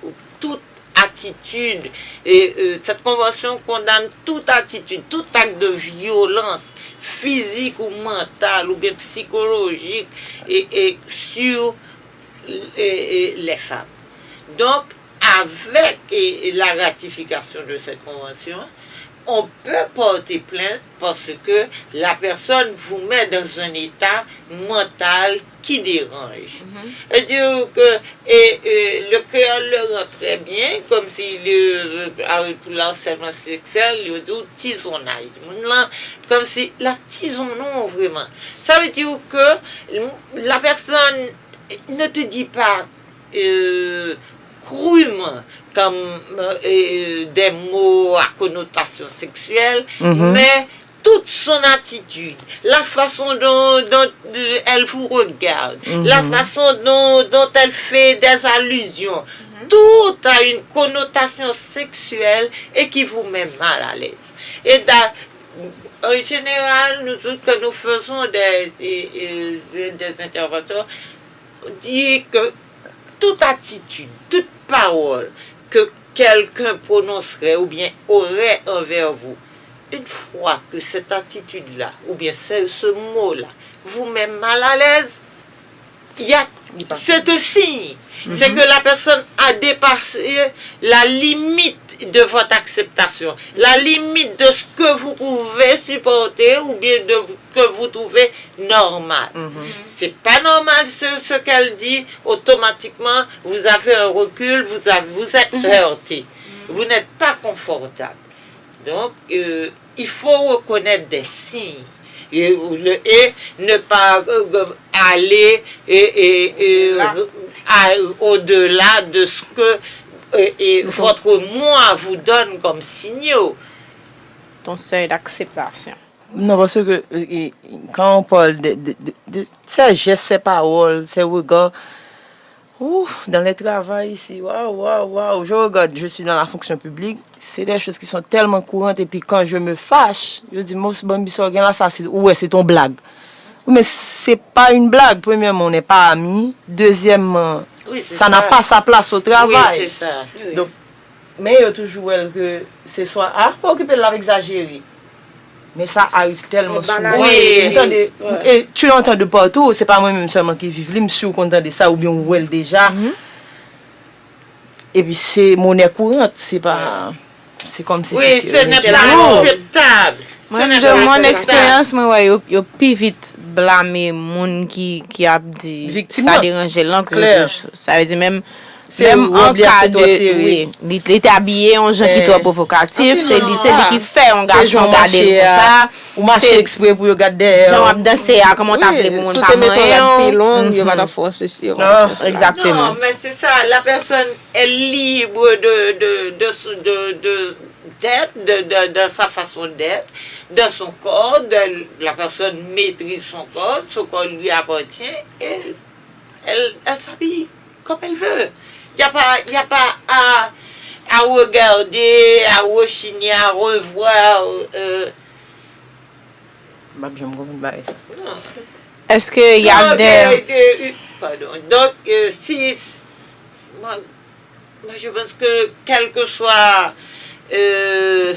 ou toute attitude. Et, euh, cette convention condamne toute attitude, tout acte de violence physique ou mentale ou bien psychologique et, et sur et, et les femmes. Donc, avec et, et la ratification de cette convention, on peut porter plainte parce que la personne vous met dans un état mental qui dérange. C'est-à-dire que et, et le créole le rend très bien, comme si le, le- ah, pour le harcèlement sexuel, il dit tizonnage. Moun lan, comme si la tizonnon vraiment. Ça veut dire que la personne ne te dit pas euh, crûment comme euh, des mots à connotation sexuelle, mais toute son attitude, la façon dont, dont euh, elle vous regarde, la façon dont, dont elle fait des allusions, tout a une connotation sexuelle et qui vous met mal à l'aise. Et d'a- en général, nous autres, quand nous faisons des, des, des interventions, dire que toute attitude, toute parole que quelqu'un prononcerait ou bien aurait envers vous, une fois que cette attitude-là, ou bien ce, ce mot-là, vous met mal à l'aise, il y a- c'est un signe. C'est que la personne a dépassé la limite de votre acceptation, la limite de ce que vous pouvez supporter ou bien de que vous trouvez normal. C'est pas normal ce, ce qu'elle dit. Automatiquement, vous avez un recul, vous, avez- vous êtes heurté. Vous n'êtes pas confortable. Donc, euh, il faut reconnaître des signes. Et, et ne pas euh, aller et, et, et, à- au-delà de ce que euh, et votre moi vous donne comme signaux. Ton seuil d'acceptation. Non, parce que euh, euh, quand on parle de, de, de, de ces gestes, ces paroles, ces regards, ouh, dans les travails ici, waouh, waouh, waouh, je regarde, je suis dans la fonction publique, c'est des choses qui sont tellement courantes, et puis quand je me fâche, je dis, mon Bambi, ça, là, ça, c'est ouais, c'est ton blague. Oui, mais c'est pas une blague. Premièrement, on n'est pas amis. Deuxièmement, Oui, c'est ça n'a ça. pas sa place au Oui, travail. C'est ça. Donc, men yo toujou wè l ke se swa a, pa okipe l, l ap egzajere. Men sa arive tèlman souvan. Oui. M tande, e tu l'entends de partout, se pa mwen menm sèlman ki viv li, m si w konn tande sa oubyen ou wè l deja. Epi se monè kourant, se pa se kòmsi Oui, ce n'est pas acceptable. Mwen, de mon eksperyans, mwen wè yo, yo pi vit blame moun ki, ki ap di Viktim sa nan. Deranje l nan ke Klè. Sa vle di menm Se menm rob an li ap ka fè twò de sere. wi, li, li te abiye yon jan ki twò pwovokatif, se li, se li ki fè yon gason gade l konsa. Ou mache eksprè pou yo gade dèyè. Jan w ap danse a, kòman w ta vle pou moun ta manyen w. Pi long, yo pa ta fòse si yo Ah, Exactement. Non, mais c'est ça. La personne est libre de, de, de, de, de, d'être, de, de, dans sa façon d'être, dans son corps. De- la personne maîtrise son corps, son corps lui appartient et elle, elle s'habille comme elle veut. Il n'y a pas, il y a pas à, à regarder, à rechigner, à revoir. Euh, M ap janm konprann bagay sa. Èske y a Donc, de euh, euh, pardon. Donc, euh, si, moi, moi, je pense que quel que soit euh,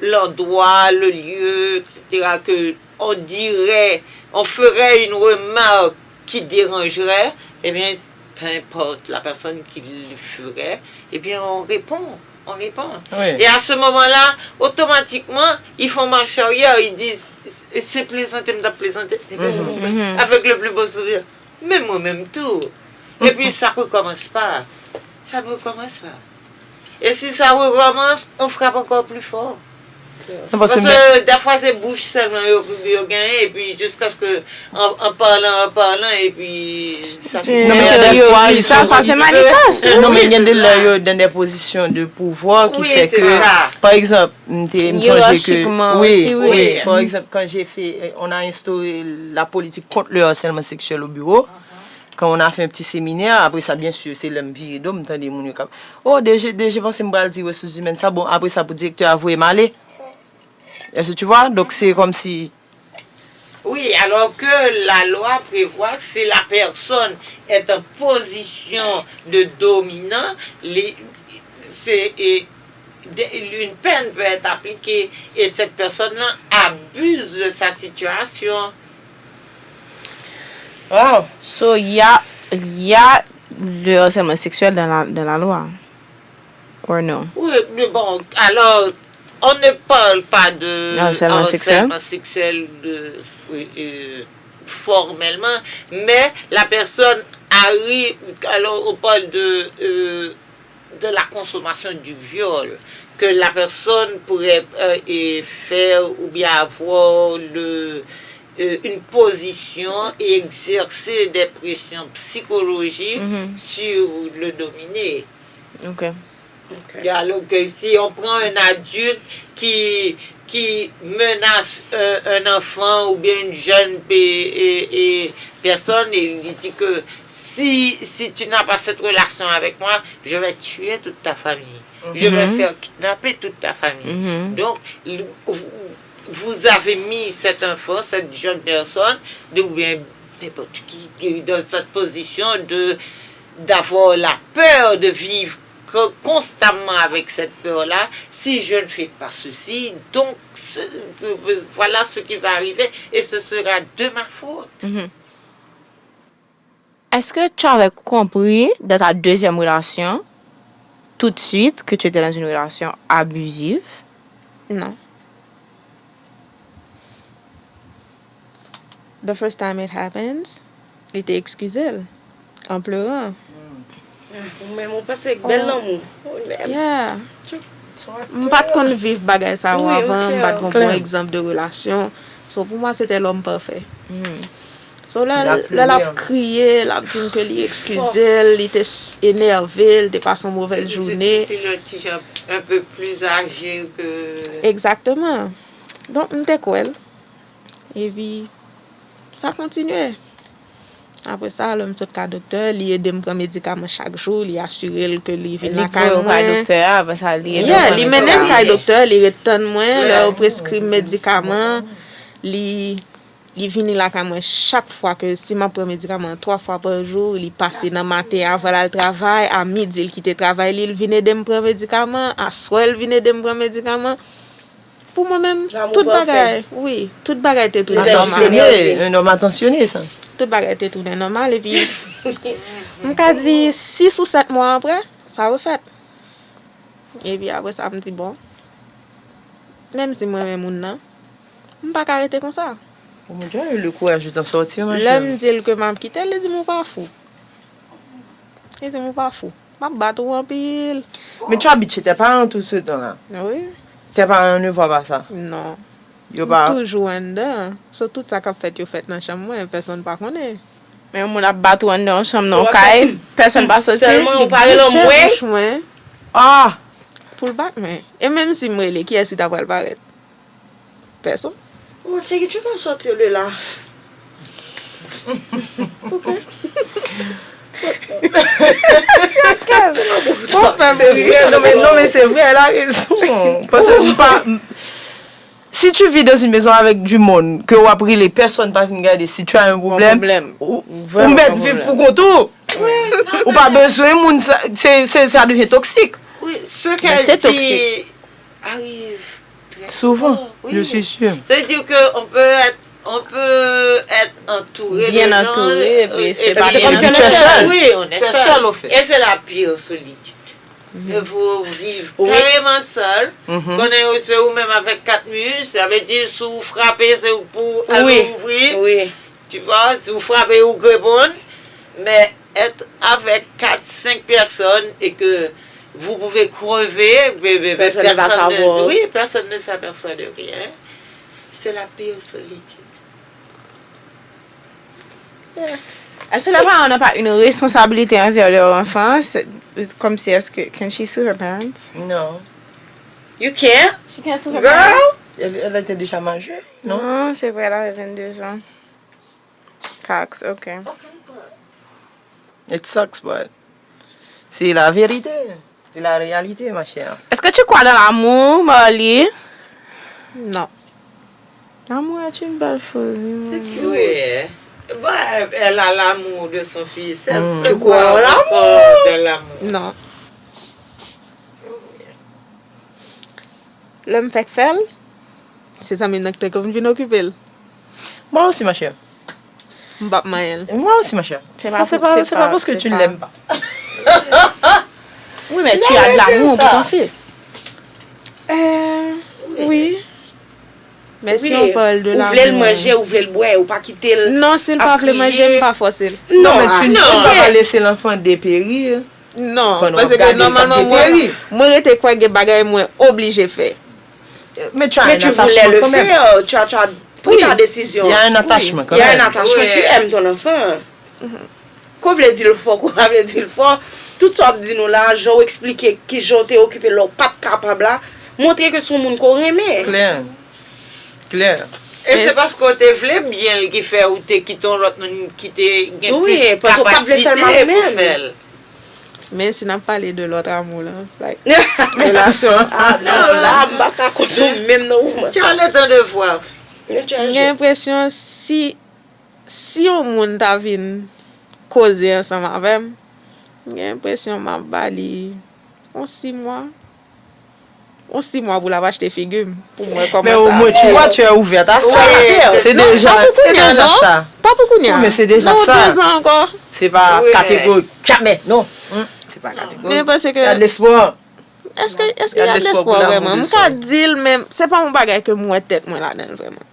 l'endroit, le lieu, et cetera, que on dirait, on ferait une remarque qui dérangerait, eh bien, peu importe la personne qui le ferait, eh bien, on répond. On répond. Oui. Et à ce moment-là, automatiquement, ils font marche arrière, ils disent, c'est plaisanter, m t ap plaisanter. Avec le plus beau sourire. Men mwen menm tou. Epi sa rekomanse pa. Sa rekomanse pa. E si sa rekomanse, on frappe encore plus fort. Non, paske Paske dèfwa se bouch sèlman yo, yo genyen, epi jiskaske an, an palan, an palan, epi sa Non, men Yo dèfwa, ri, sa, sa se manifès. Non, Oui, men gen de c'est lè ça. Yo dans des positions de pouvoir qui Oui, fait c'est que, ça. par exemple, m te m sonje ke Hiérarchiquement oui, aussi, oui. oui, par exemple, quand j'ai fait, euh, on a instauré la politique contre le harcèlement sexuel au bureau, quand on a fait un petit séminaire, après ça, bien sûr, se lè m vire do, m tande moun yo k ap, oh, DG, DG panse m pral di ressources humaines sa, bon, après ça, pou direktè a voye m ale. Est-ce que tu vois? Donc, c'est comme si Oui, alors que la loi prévoit que si la personne est en position de dominant, les, c'est, et de- une peine peut être appliquée et cette personne-là abuse de sa situation. Wow. So, y a, y a le harcèlement sexuel dans la, dans la loi. Or no? Oui, mais bon, alors, on ne parle pas de Harcèlement sexuel. harcèlement sexuel de, euh, formellement, mais la personne arrive, alors on parle de, euh, de la consommation du viol, que la personne pourrait euh, et faire ou bien avoir le, euh, une position et exercer des pressions psychologiques sur le dominé. Ok. Alors que si on prend un adulte qui, qui menace un, un enfant ou bien une jeune pe- et- et personne et il dit que si, si tu n'as pas cette relation avec moi, je vais tuer toute ta famille. Je vais faire kidnapper toute ta famille. Donc, vous, vous avez mis cet enfant, cette jeune personne, de, ou bien n'importe qui, qui est dans cette position de d'avoir la peur de vivre co- constamment avec cette peur-là. Si je ne fais pas ceci, donc ce- ce- voilà ce qui va arriver et ce sera de ma faute. Est-ce que tu avais compris dans ta deuxième relation, tout de suite, que tu étais dans une relation abusive? Non. The first time it happens, li te eskize l an pleran. Ou menm ou panse k bèl lanmou. Yeah. M pa t konn viv bagay sa yo avan, m pa t gon bon egzanp de relasyon. So, pou mwen, se te lòm pafè. So, lè, lè l ap kriye, l ap di m ke li eskize l, li te s- enève, li te pase yon movèz jounen. Li te yon ti jan un peu plus âgé que Egzakteman. Donk, m te kwè l. Epi, sa kontinye. Apre sa, lè m sot kay doktè, li ede m pran medikaman chak jou, li asire l ke li vin lakay mwen. Li voye w kay doktè a, apre sa, li ede w pran medikaman. Yeah, li mennen m kay doktè, li ret tann mwen, lè yo preskri m medikaman, li, li vini lakay mwen chak fwa ke si m ap pran medikaman, twa fwa pa jou, li pase nan maten avan l al travay, a midi l kite travay li, l vin ede m pran medikaman, aswè l vin ede m pran medikaman. Pou mwen menm, tout bagay, wi, tout bagay te tounen nòmal. Yon nonm atansyone, sa. Tout bagay te tounen nòmal, epi m ka di sis ou sèt mwa apre, sa refèt. Epi apre sa, m di, bon, menm si m renmen moun nan, m pa ka rete konsa. Oh mon Dieu, le courage de t'en sortir, ma chère. Lè m di l ke m ap kite l, li di m ou pa fou. Li di m ou pa fou. M ap bat ou anpil. Mais tu habites chez tes parents tout ce temps-là? Wi. Tes parents ne voient pas ça? Non. Yo pa. M toujou anndan. So, tout sa k ap fèt yo fèt nan chanm mwen, pèsonn pa konnen. Men yon moun ap bat ou anndan yon chanm nan yon kay, pèsonn pa soti. Sèlman ou pa rele m, wi. Li bouche bouch mwen. Ah! Pou l bat mwen. E menm si m rele, kiyès ki ta pral parèt? Pèsonn. Oh, Cheri, tu vas sortir de là. Ok. Bon, fè m ri. Non, men, non, men se vre, elle a raison. Paske m pa, m- si tu vis dans une maison avec du monde, ke w ap rele, pèsonn pa vin gade, si tu as un problème, ou, ou mèt viv pou kont ou. Ou pa bezwen moun, sa, se, se, ça devient toxique. Oui, ce qu'elle dit arrive très souvent, je suis sûre. C'est-à-dire que on peut être, on peut être entouré de gens, bien entouré, et puis c'est pas comme si on est seul. Oui, on est seul. Et c'est la pire solitude. E pou viv kareman sèl, konnen se ou menm avèk kat mi, sa vle di si w frape, se ou pou al ouvri. Tu vois, si w frape, ou k reponn. Mais être avec quatre, cinq personnes et que vous pouvez crever, mais, mais, mais personne ne va savoir. Oui, personne ne s'aperçoit de rien. C'est la pire solitude. Yes. Est-ce que les parents n'ont pas une responsabilité envers leur enfant? C'est comme si, est-ce que, can she sue her parents? No. You can't? She can't sue her parents? Girl! Elle, elle était déjà majeure, non? Non, c'est vrai, elle avait vingt-deux ans. Facts, ok. It sucks, but c'est la vérité. C'est la réalité, ma chère. Est-ce que tu crois dans l'amour, Marlie? Non. L'amour est une belle chose, oui, mon amour. Oui. Bah, elle a l'amour de son fils. Elle peut croire encore dans l'amour. Non. Lè m fèk fè l, se zanmi m nan ki te konn vin okipe l. Moi aussi, ma chère. M p ap manyen l. Moi aussi, ma chère. Ça, c'est pas, c'est pas parce que tu ne l'aimes pas. Oui, mais tu as de l'amour pour ton fils. Euh, oui. Mais si on parle de l'amour. Ou vle l manje, ou vle l bwè, ou pa kite l ap kriye. Non, si l pa vle manje, m pa fòse l. Non, mais tu ne peux pas laisser l'enfant dépérir. Non, paske nòmalman, mwen, mwen rete kwè gen bagay mwen oblije fè. Mais tu as un attachement quand même. Mais tu voulais le faire, tu as, tu as pris ta décision. Il y a un attachement quand même. Il y a un attachement, tu aimes ton enfant. Ko vle di l fò, ko pa vle di l fò, tout sa w ap di nou la, jan w eksplike kijan w te okipe lè w pa t kapab la, montre ke se yon moun ke w renmen. Klè. Klè. E se paske w te vle byen l ki fè ou te kite yon lòt moun ki te gen plis kapasite pou fè l. Men si n ap pale de lòt amou la, like, relasyon. Ah, non, la, m pa ka konte w menm nan moman sa. Tu as le temps de voir. M gen enpresyon si, si yon moun ta vin koze ansanm avè m, m gen enpresyon m ap ba li yon sis mwa. Yon sis mwa pou l ap achte figi m, pou m wè kòman sa. Mais au moins, tu vois, tu es ouverte à ça. C'est déjà, c'est déjà ça. Pa pou kounye a. Oui, mais c'est déjà ça. Non, dezan ankò. C'est pas catégorique. Jamais, non. Hmm, c'est pas catégorique. Men paske. Il y a de l'espoir. Èske, èske y a de lespwa vrèman? M ka di l, men se pa yon bagay ke m wè tèt mwen ladan l vrèman.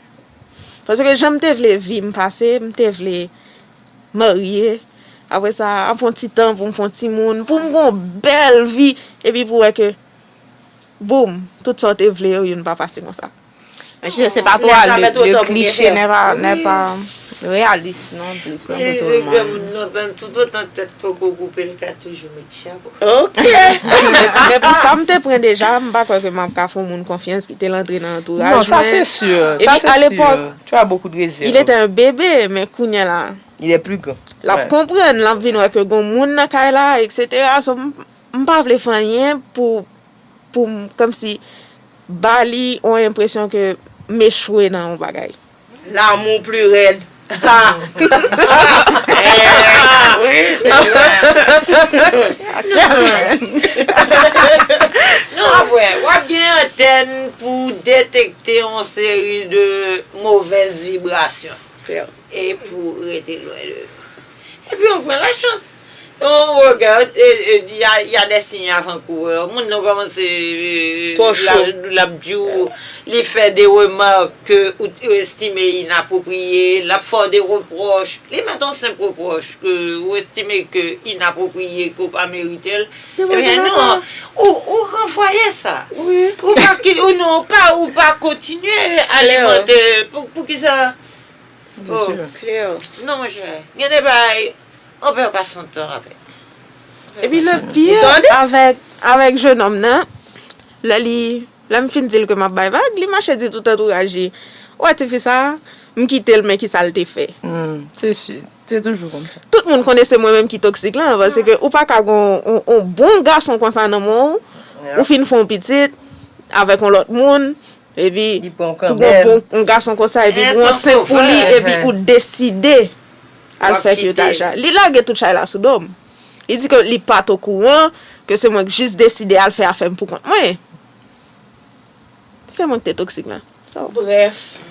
Paske jan m te vle vi m pase, m te vle marye. Apre sa, ap fè yon ti tan pou m fè yon timoun, pou m gen yon bèl vi. Epi pou wè ke, boum, tout sa w te vle yo, youn pa pase konsa. Je sais pas toi, le, le cliché n'est pas, n'est pas réaliste non plus, non, pour tout le monde. Tout autant tête poko coupé, le cas toujours mettre chapeau. Ok. Men pou sa m te pran deja, m pa kwè ke m ap ka fè yon moun konfyans ki te antre nan antouraj mwen. Non, ça c'est sûr. Epi a lepòk, il était un bébé, men kounye a la, il est plus grand. L ap konprann, l ap vin wè ke gon moun nan kay la, et cetera. So, m, m pa vle fè anyen pou, pou m, kòmsi, ba li yon enpresyon ke m echwe nan yon bagay. L'amour plus raide. Oui, c'est vrai. Non, apre, w ap gen antèn pou detekte yon seri de movèz vibrasyon. E pou rete lwen de yo. Epi w pran lachans. Yon rega, il y a, y a des signes avant-coureurs. Moun nan kòmanse. Twò cho. L ap di w, li fè de remak ke ou estime inapwopriye, l ap fè w de repwòch. Li mèt yon senp repwòch ke ou estime ke inapwopriye, ke w pa merite l. Ebyen non, ou, ou ranvwaye sa. Ou pa, ou non, ou pa, ou pa kontinye alimante. Pou, poukisa? Klè. Non, monchè. Gen de bagay, on perd pas son temps avec. Epi le pire avèk, avèk jenòm nan, lè li, lè m fin di l ke m ap bay vag, li mache di tout antouraj li, ou wè tifi sa, m kite l, men kisa l te fè. Se si, se toujou konsa. Tout moun konnen se mwen menm ki toksik lan, paske ou pa ka gon yon, yon bon gason konsa nan men w, ou fin fè yon pitit avèk yon lòt moun, epi pou gon bon yon gason konsa, epi pou yon senp pou li, epi ou deside al fè ke ta ja. Li lage tout chay la sou do m. Li di ke li pa t okouran, ke se mwen k jis deside al fè afè m pou kont mwen. Se mwen ki te toksik lan. So. Bref,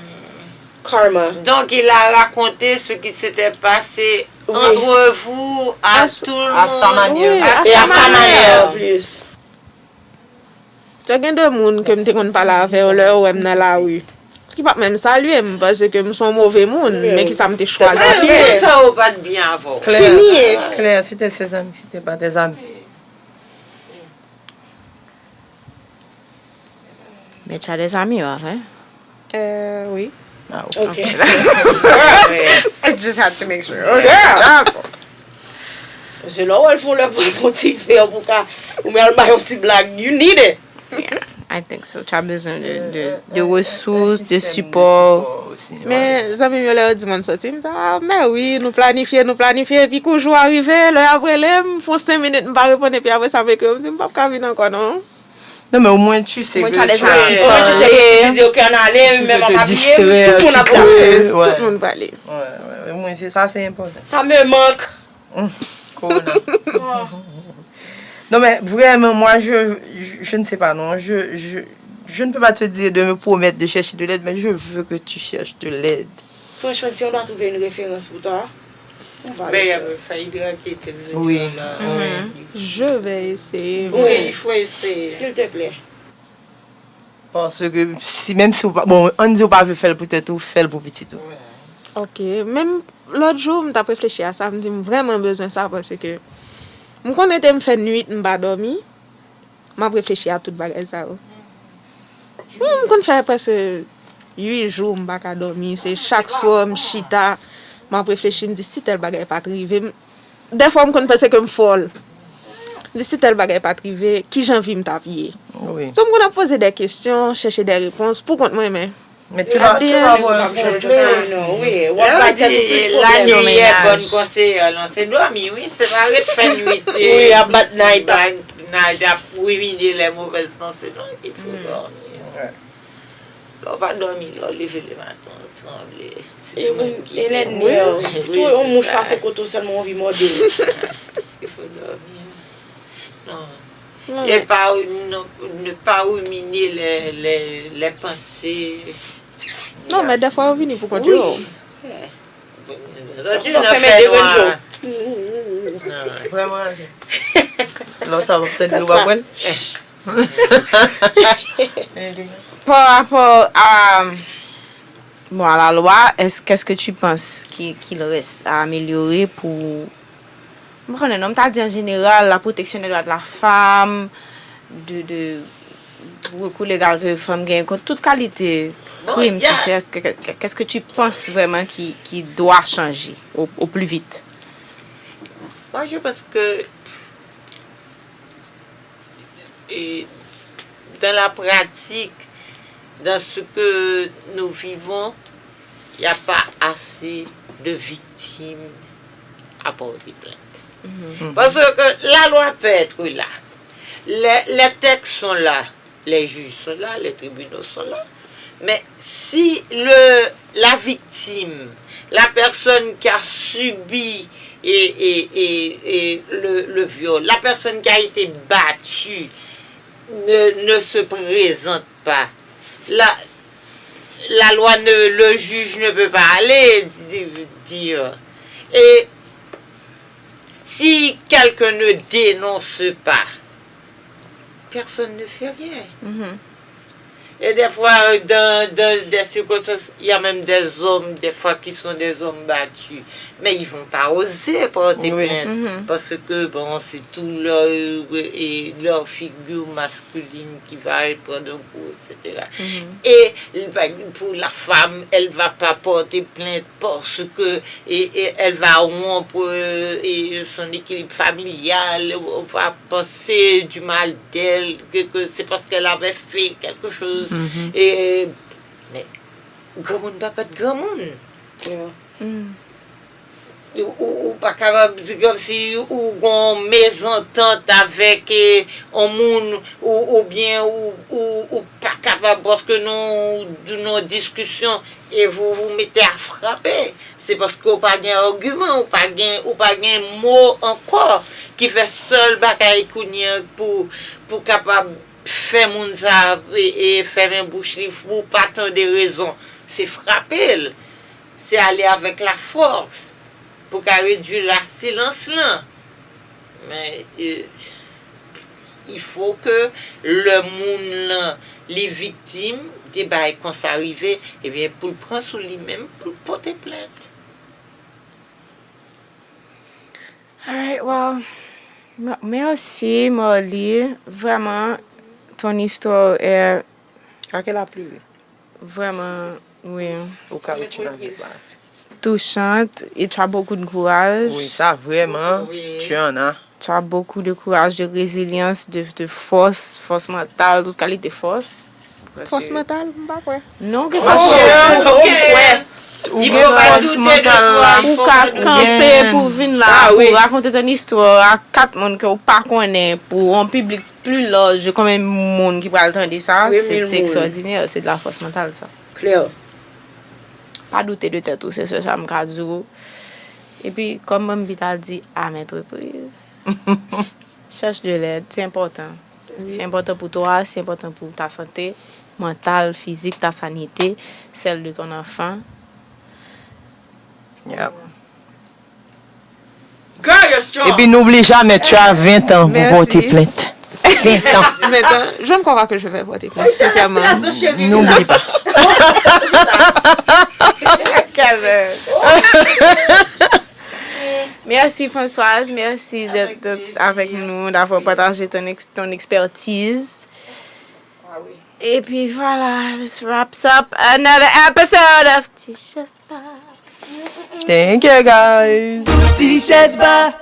karma. Donc, il a raconté ce qui s'était passé entre vous à tout le monde. À sa manière. Oui, à sa manière. En plus. Te gen de moun ke m te konn pale avè yo lè yo wè m nan lari. Ki pa t menm salye m, paske m se yon move moun, men kisa m te chwazi fè. Tout sa yo pa t byen avè w. Claire, Claire, c'était ses amis, c'était pas tes amis. Mais tu as des amis, ouais, hein? Euh, oui. Ah, Ok. I just had to make sure. Paske lè w wè l fè yon lè pou yon ti fè pou ka ou men al bay yon ti blag, you need it. Yeah, I think so. Tu as besoin de, de, de ressources, de support. Men zanmi m yo lè yo di m ann soti, m di, ah, men wi, nou planifye, nou planifye, epi kou jou a rive, lè y ap rele m, fè yon senk minit m pa reponn, epi apre sa m ekri yo, m di, m p ap ka vin ankò non. Non, men omwen tu sais que tu as Di ok, ann ale, men m ap apiye, tout moun ap la. Tout moun prale. Omwen se sa, se enpòtan. Ça me manque. Corona. Non, mais vraiment, moi, je, je, je ne sais pas, non. Je, je, je ne peux pas te dire de me promettre de chercher de l'aide, mais je veux que tu cherches de l'aide. Franchement, si on doit trouver une référence pour toi, on va le Ben, faire. Fayda ki te vini Oui. La. Je vais essayer. Oui, il faut essayer. S'il te plaît. Paske si, menm si ou pa, bon, ann di ou pa vle fè l pou tèt ou, fè l pou pitit ou. Ok, menm lòt jou, m t ap reflechi a sa, m di m vrèman bezwen sa, paske m konn rete m fè nwit, m pa dòmi, m ap reflechi a tout bagay sa yo. Wi, m konn fè prèske uit jou m pa ka dòmi, se chak swa m chita, m ap reflechi, m di si tèl bagay pa t rive m, dèfwa m konn panse ke m fòl. M di si tèl bagay pa t rive, kijan vi m t ap ye? Wi. So m konn ap poze de kesyon, chèche de repons pou kont mwen, men Men tu vas, tu vas voir. Non, oui, w ap Lè bay w tèt ou di plis la pwoblèm. nuit est bonne conseillère, non, se dòmi, wi, se pa ret fè nwit. Oui, ap bat night. Bat night, ap ruminer les mauvaises pensées, non, il faut dormir. Lè w pa dòmi, lè w leve le maten, w tranble. Se E ou moun, menm ki e lè te- nèv. Oui, Tou yon c'est mouch ça. Pase kote w sèlman anvi mòde. Il faut dormir. Non. Et pas, non, ne pas ruminer les, les, les pensées. Non, men dèfwa yo vini pou kont yo. Sa fè mèt devan jou. Vrèman. Lò sa w ap tande l w ap wè l. Par rapport à, bon, à la loi, est-ce, qu'est-ce que tu penses qu'il, qu'il reste à améliorer pour, m pa konnen non, m ta di an jeneral, la protection des droits de la femme, de, de recours légal ke fanm genyen kont tout kalite Queen, tu sais, est-ce que, que- qu'est-ce que tu penses vraiment qui, qui doit changer au, au plus vite? Moi, je pense que et dans la pratique, dans ce que nous vivons, il n'y a pas assez de victimes à porter plainte. Parce que la loi peut être là. Les, les textes sont là. Les juges sont là, les tribunaux sont là. Mais si le, la victime, la personne qui a subi et, et- et- et le, le viol, la personne qui a été battue ne, ne se présente pas, la, la loi, ne, le juge ne peut pas aller di- dire. Et si quelqu'un ne dénonce pas, personne ne fait rien. Et des fois, dans, dans des circonstances, il y a même des hommes, des fois, qui sont des hommes battus. Mais ils vont pas oser porter Oui. Plainte parce que, bon, c'est tout leur, et leur figure masculine qui va prendre un coup, et cetera. Et pour la femme, elle va pas porter plainte parce que et, et elle va rompre euh, et son équilibre familial, on va penser du mal d'elle, que, que c'est parce qu'elle avait fait quelque chose. Et, mais, granmoun pa pa t granmoun. Ou, ou, ou pa kapab di kòmsi ou gon mezantant avèk eh, on moun ou, oubyen ou, ou, ou pa kapab paske nou, nou diskisyon e vous vous mettez à frapper. Se paske ou pa gen agiman, ou pa gen, ou pa gen mo ankò ki fè sèl bagay kounye an pou, pou kapab fè moun sa e, e fèmen bouch li pou pa tande rezon. Se frape l. Se ale avèk lafòs pou ka redui la silans lan. Men, euh, il faut que lè moun lan li viktim de bagay konsa rive, ebyen pou l pran sou li menm pou l pote plent. Alright, well, m- merci Marly. Vraiment, ton histoire est Ake la pli wi. Vraiment, oui, Ou ka retire nan liv la. Touchante et tu as beaucoup de courage. Wi, sa vrèman. Wi. Tu en as. Tu as beaucoup de courage, de résilience, de, de force, force mentale, tout qualité de force. Fòs mantal, m pa kwè. Non, ke Paske, fòs ok, Ou il gen faut pas fòs douter de mantal toi, la. il Ou faut ka pas douter. Kanpe pou vin la, Ah, pou wi. rakonte ton istwa a kat moun ke ou pa konnen, pou yon piblik pli laj, konbyen moun ki pral tande sa, Wi, se mil se moun. ekstraòdinè, se de la fòs mantal sa. Klè. Pa doute de tèt ou, se sèl sa m ka di w. Epi, kòm Bambi ta di, à maintes reprises, chèche de lèd, se enpòtan. Se enpòtan pou twa, se enpòtan pou ta sante mantal, fizik, ta sanite, sèl de ton anfan. Yep. Girl, you're strong. Epi n'oublie jamais, tu as vingt ans pour Merci. Porter plainte. Vingt ans. Maintenant, je ne crois pas que je vais porter plainte, sincèrement. N'oublie pas. Merci Françoise, merci d'être d'être avec nous, d'avoir partagé ton, ex- ton expertise. Et puis voilà, this wraps up another episode of T-Shirts Bar. Thank you guys. T-Shirts Bar.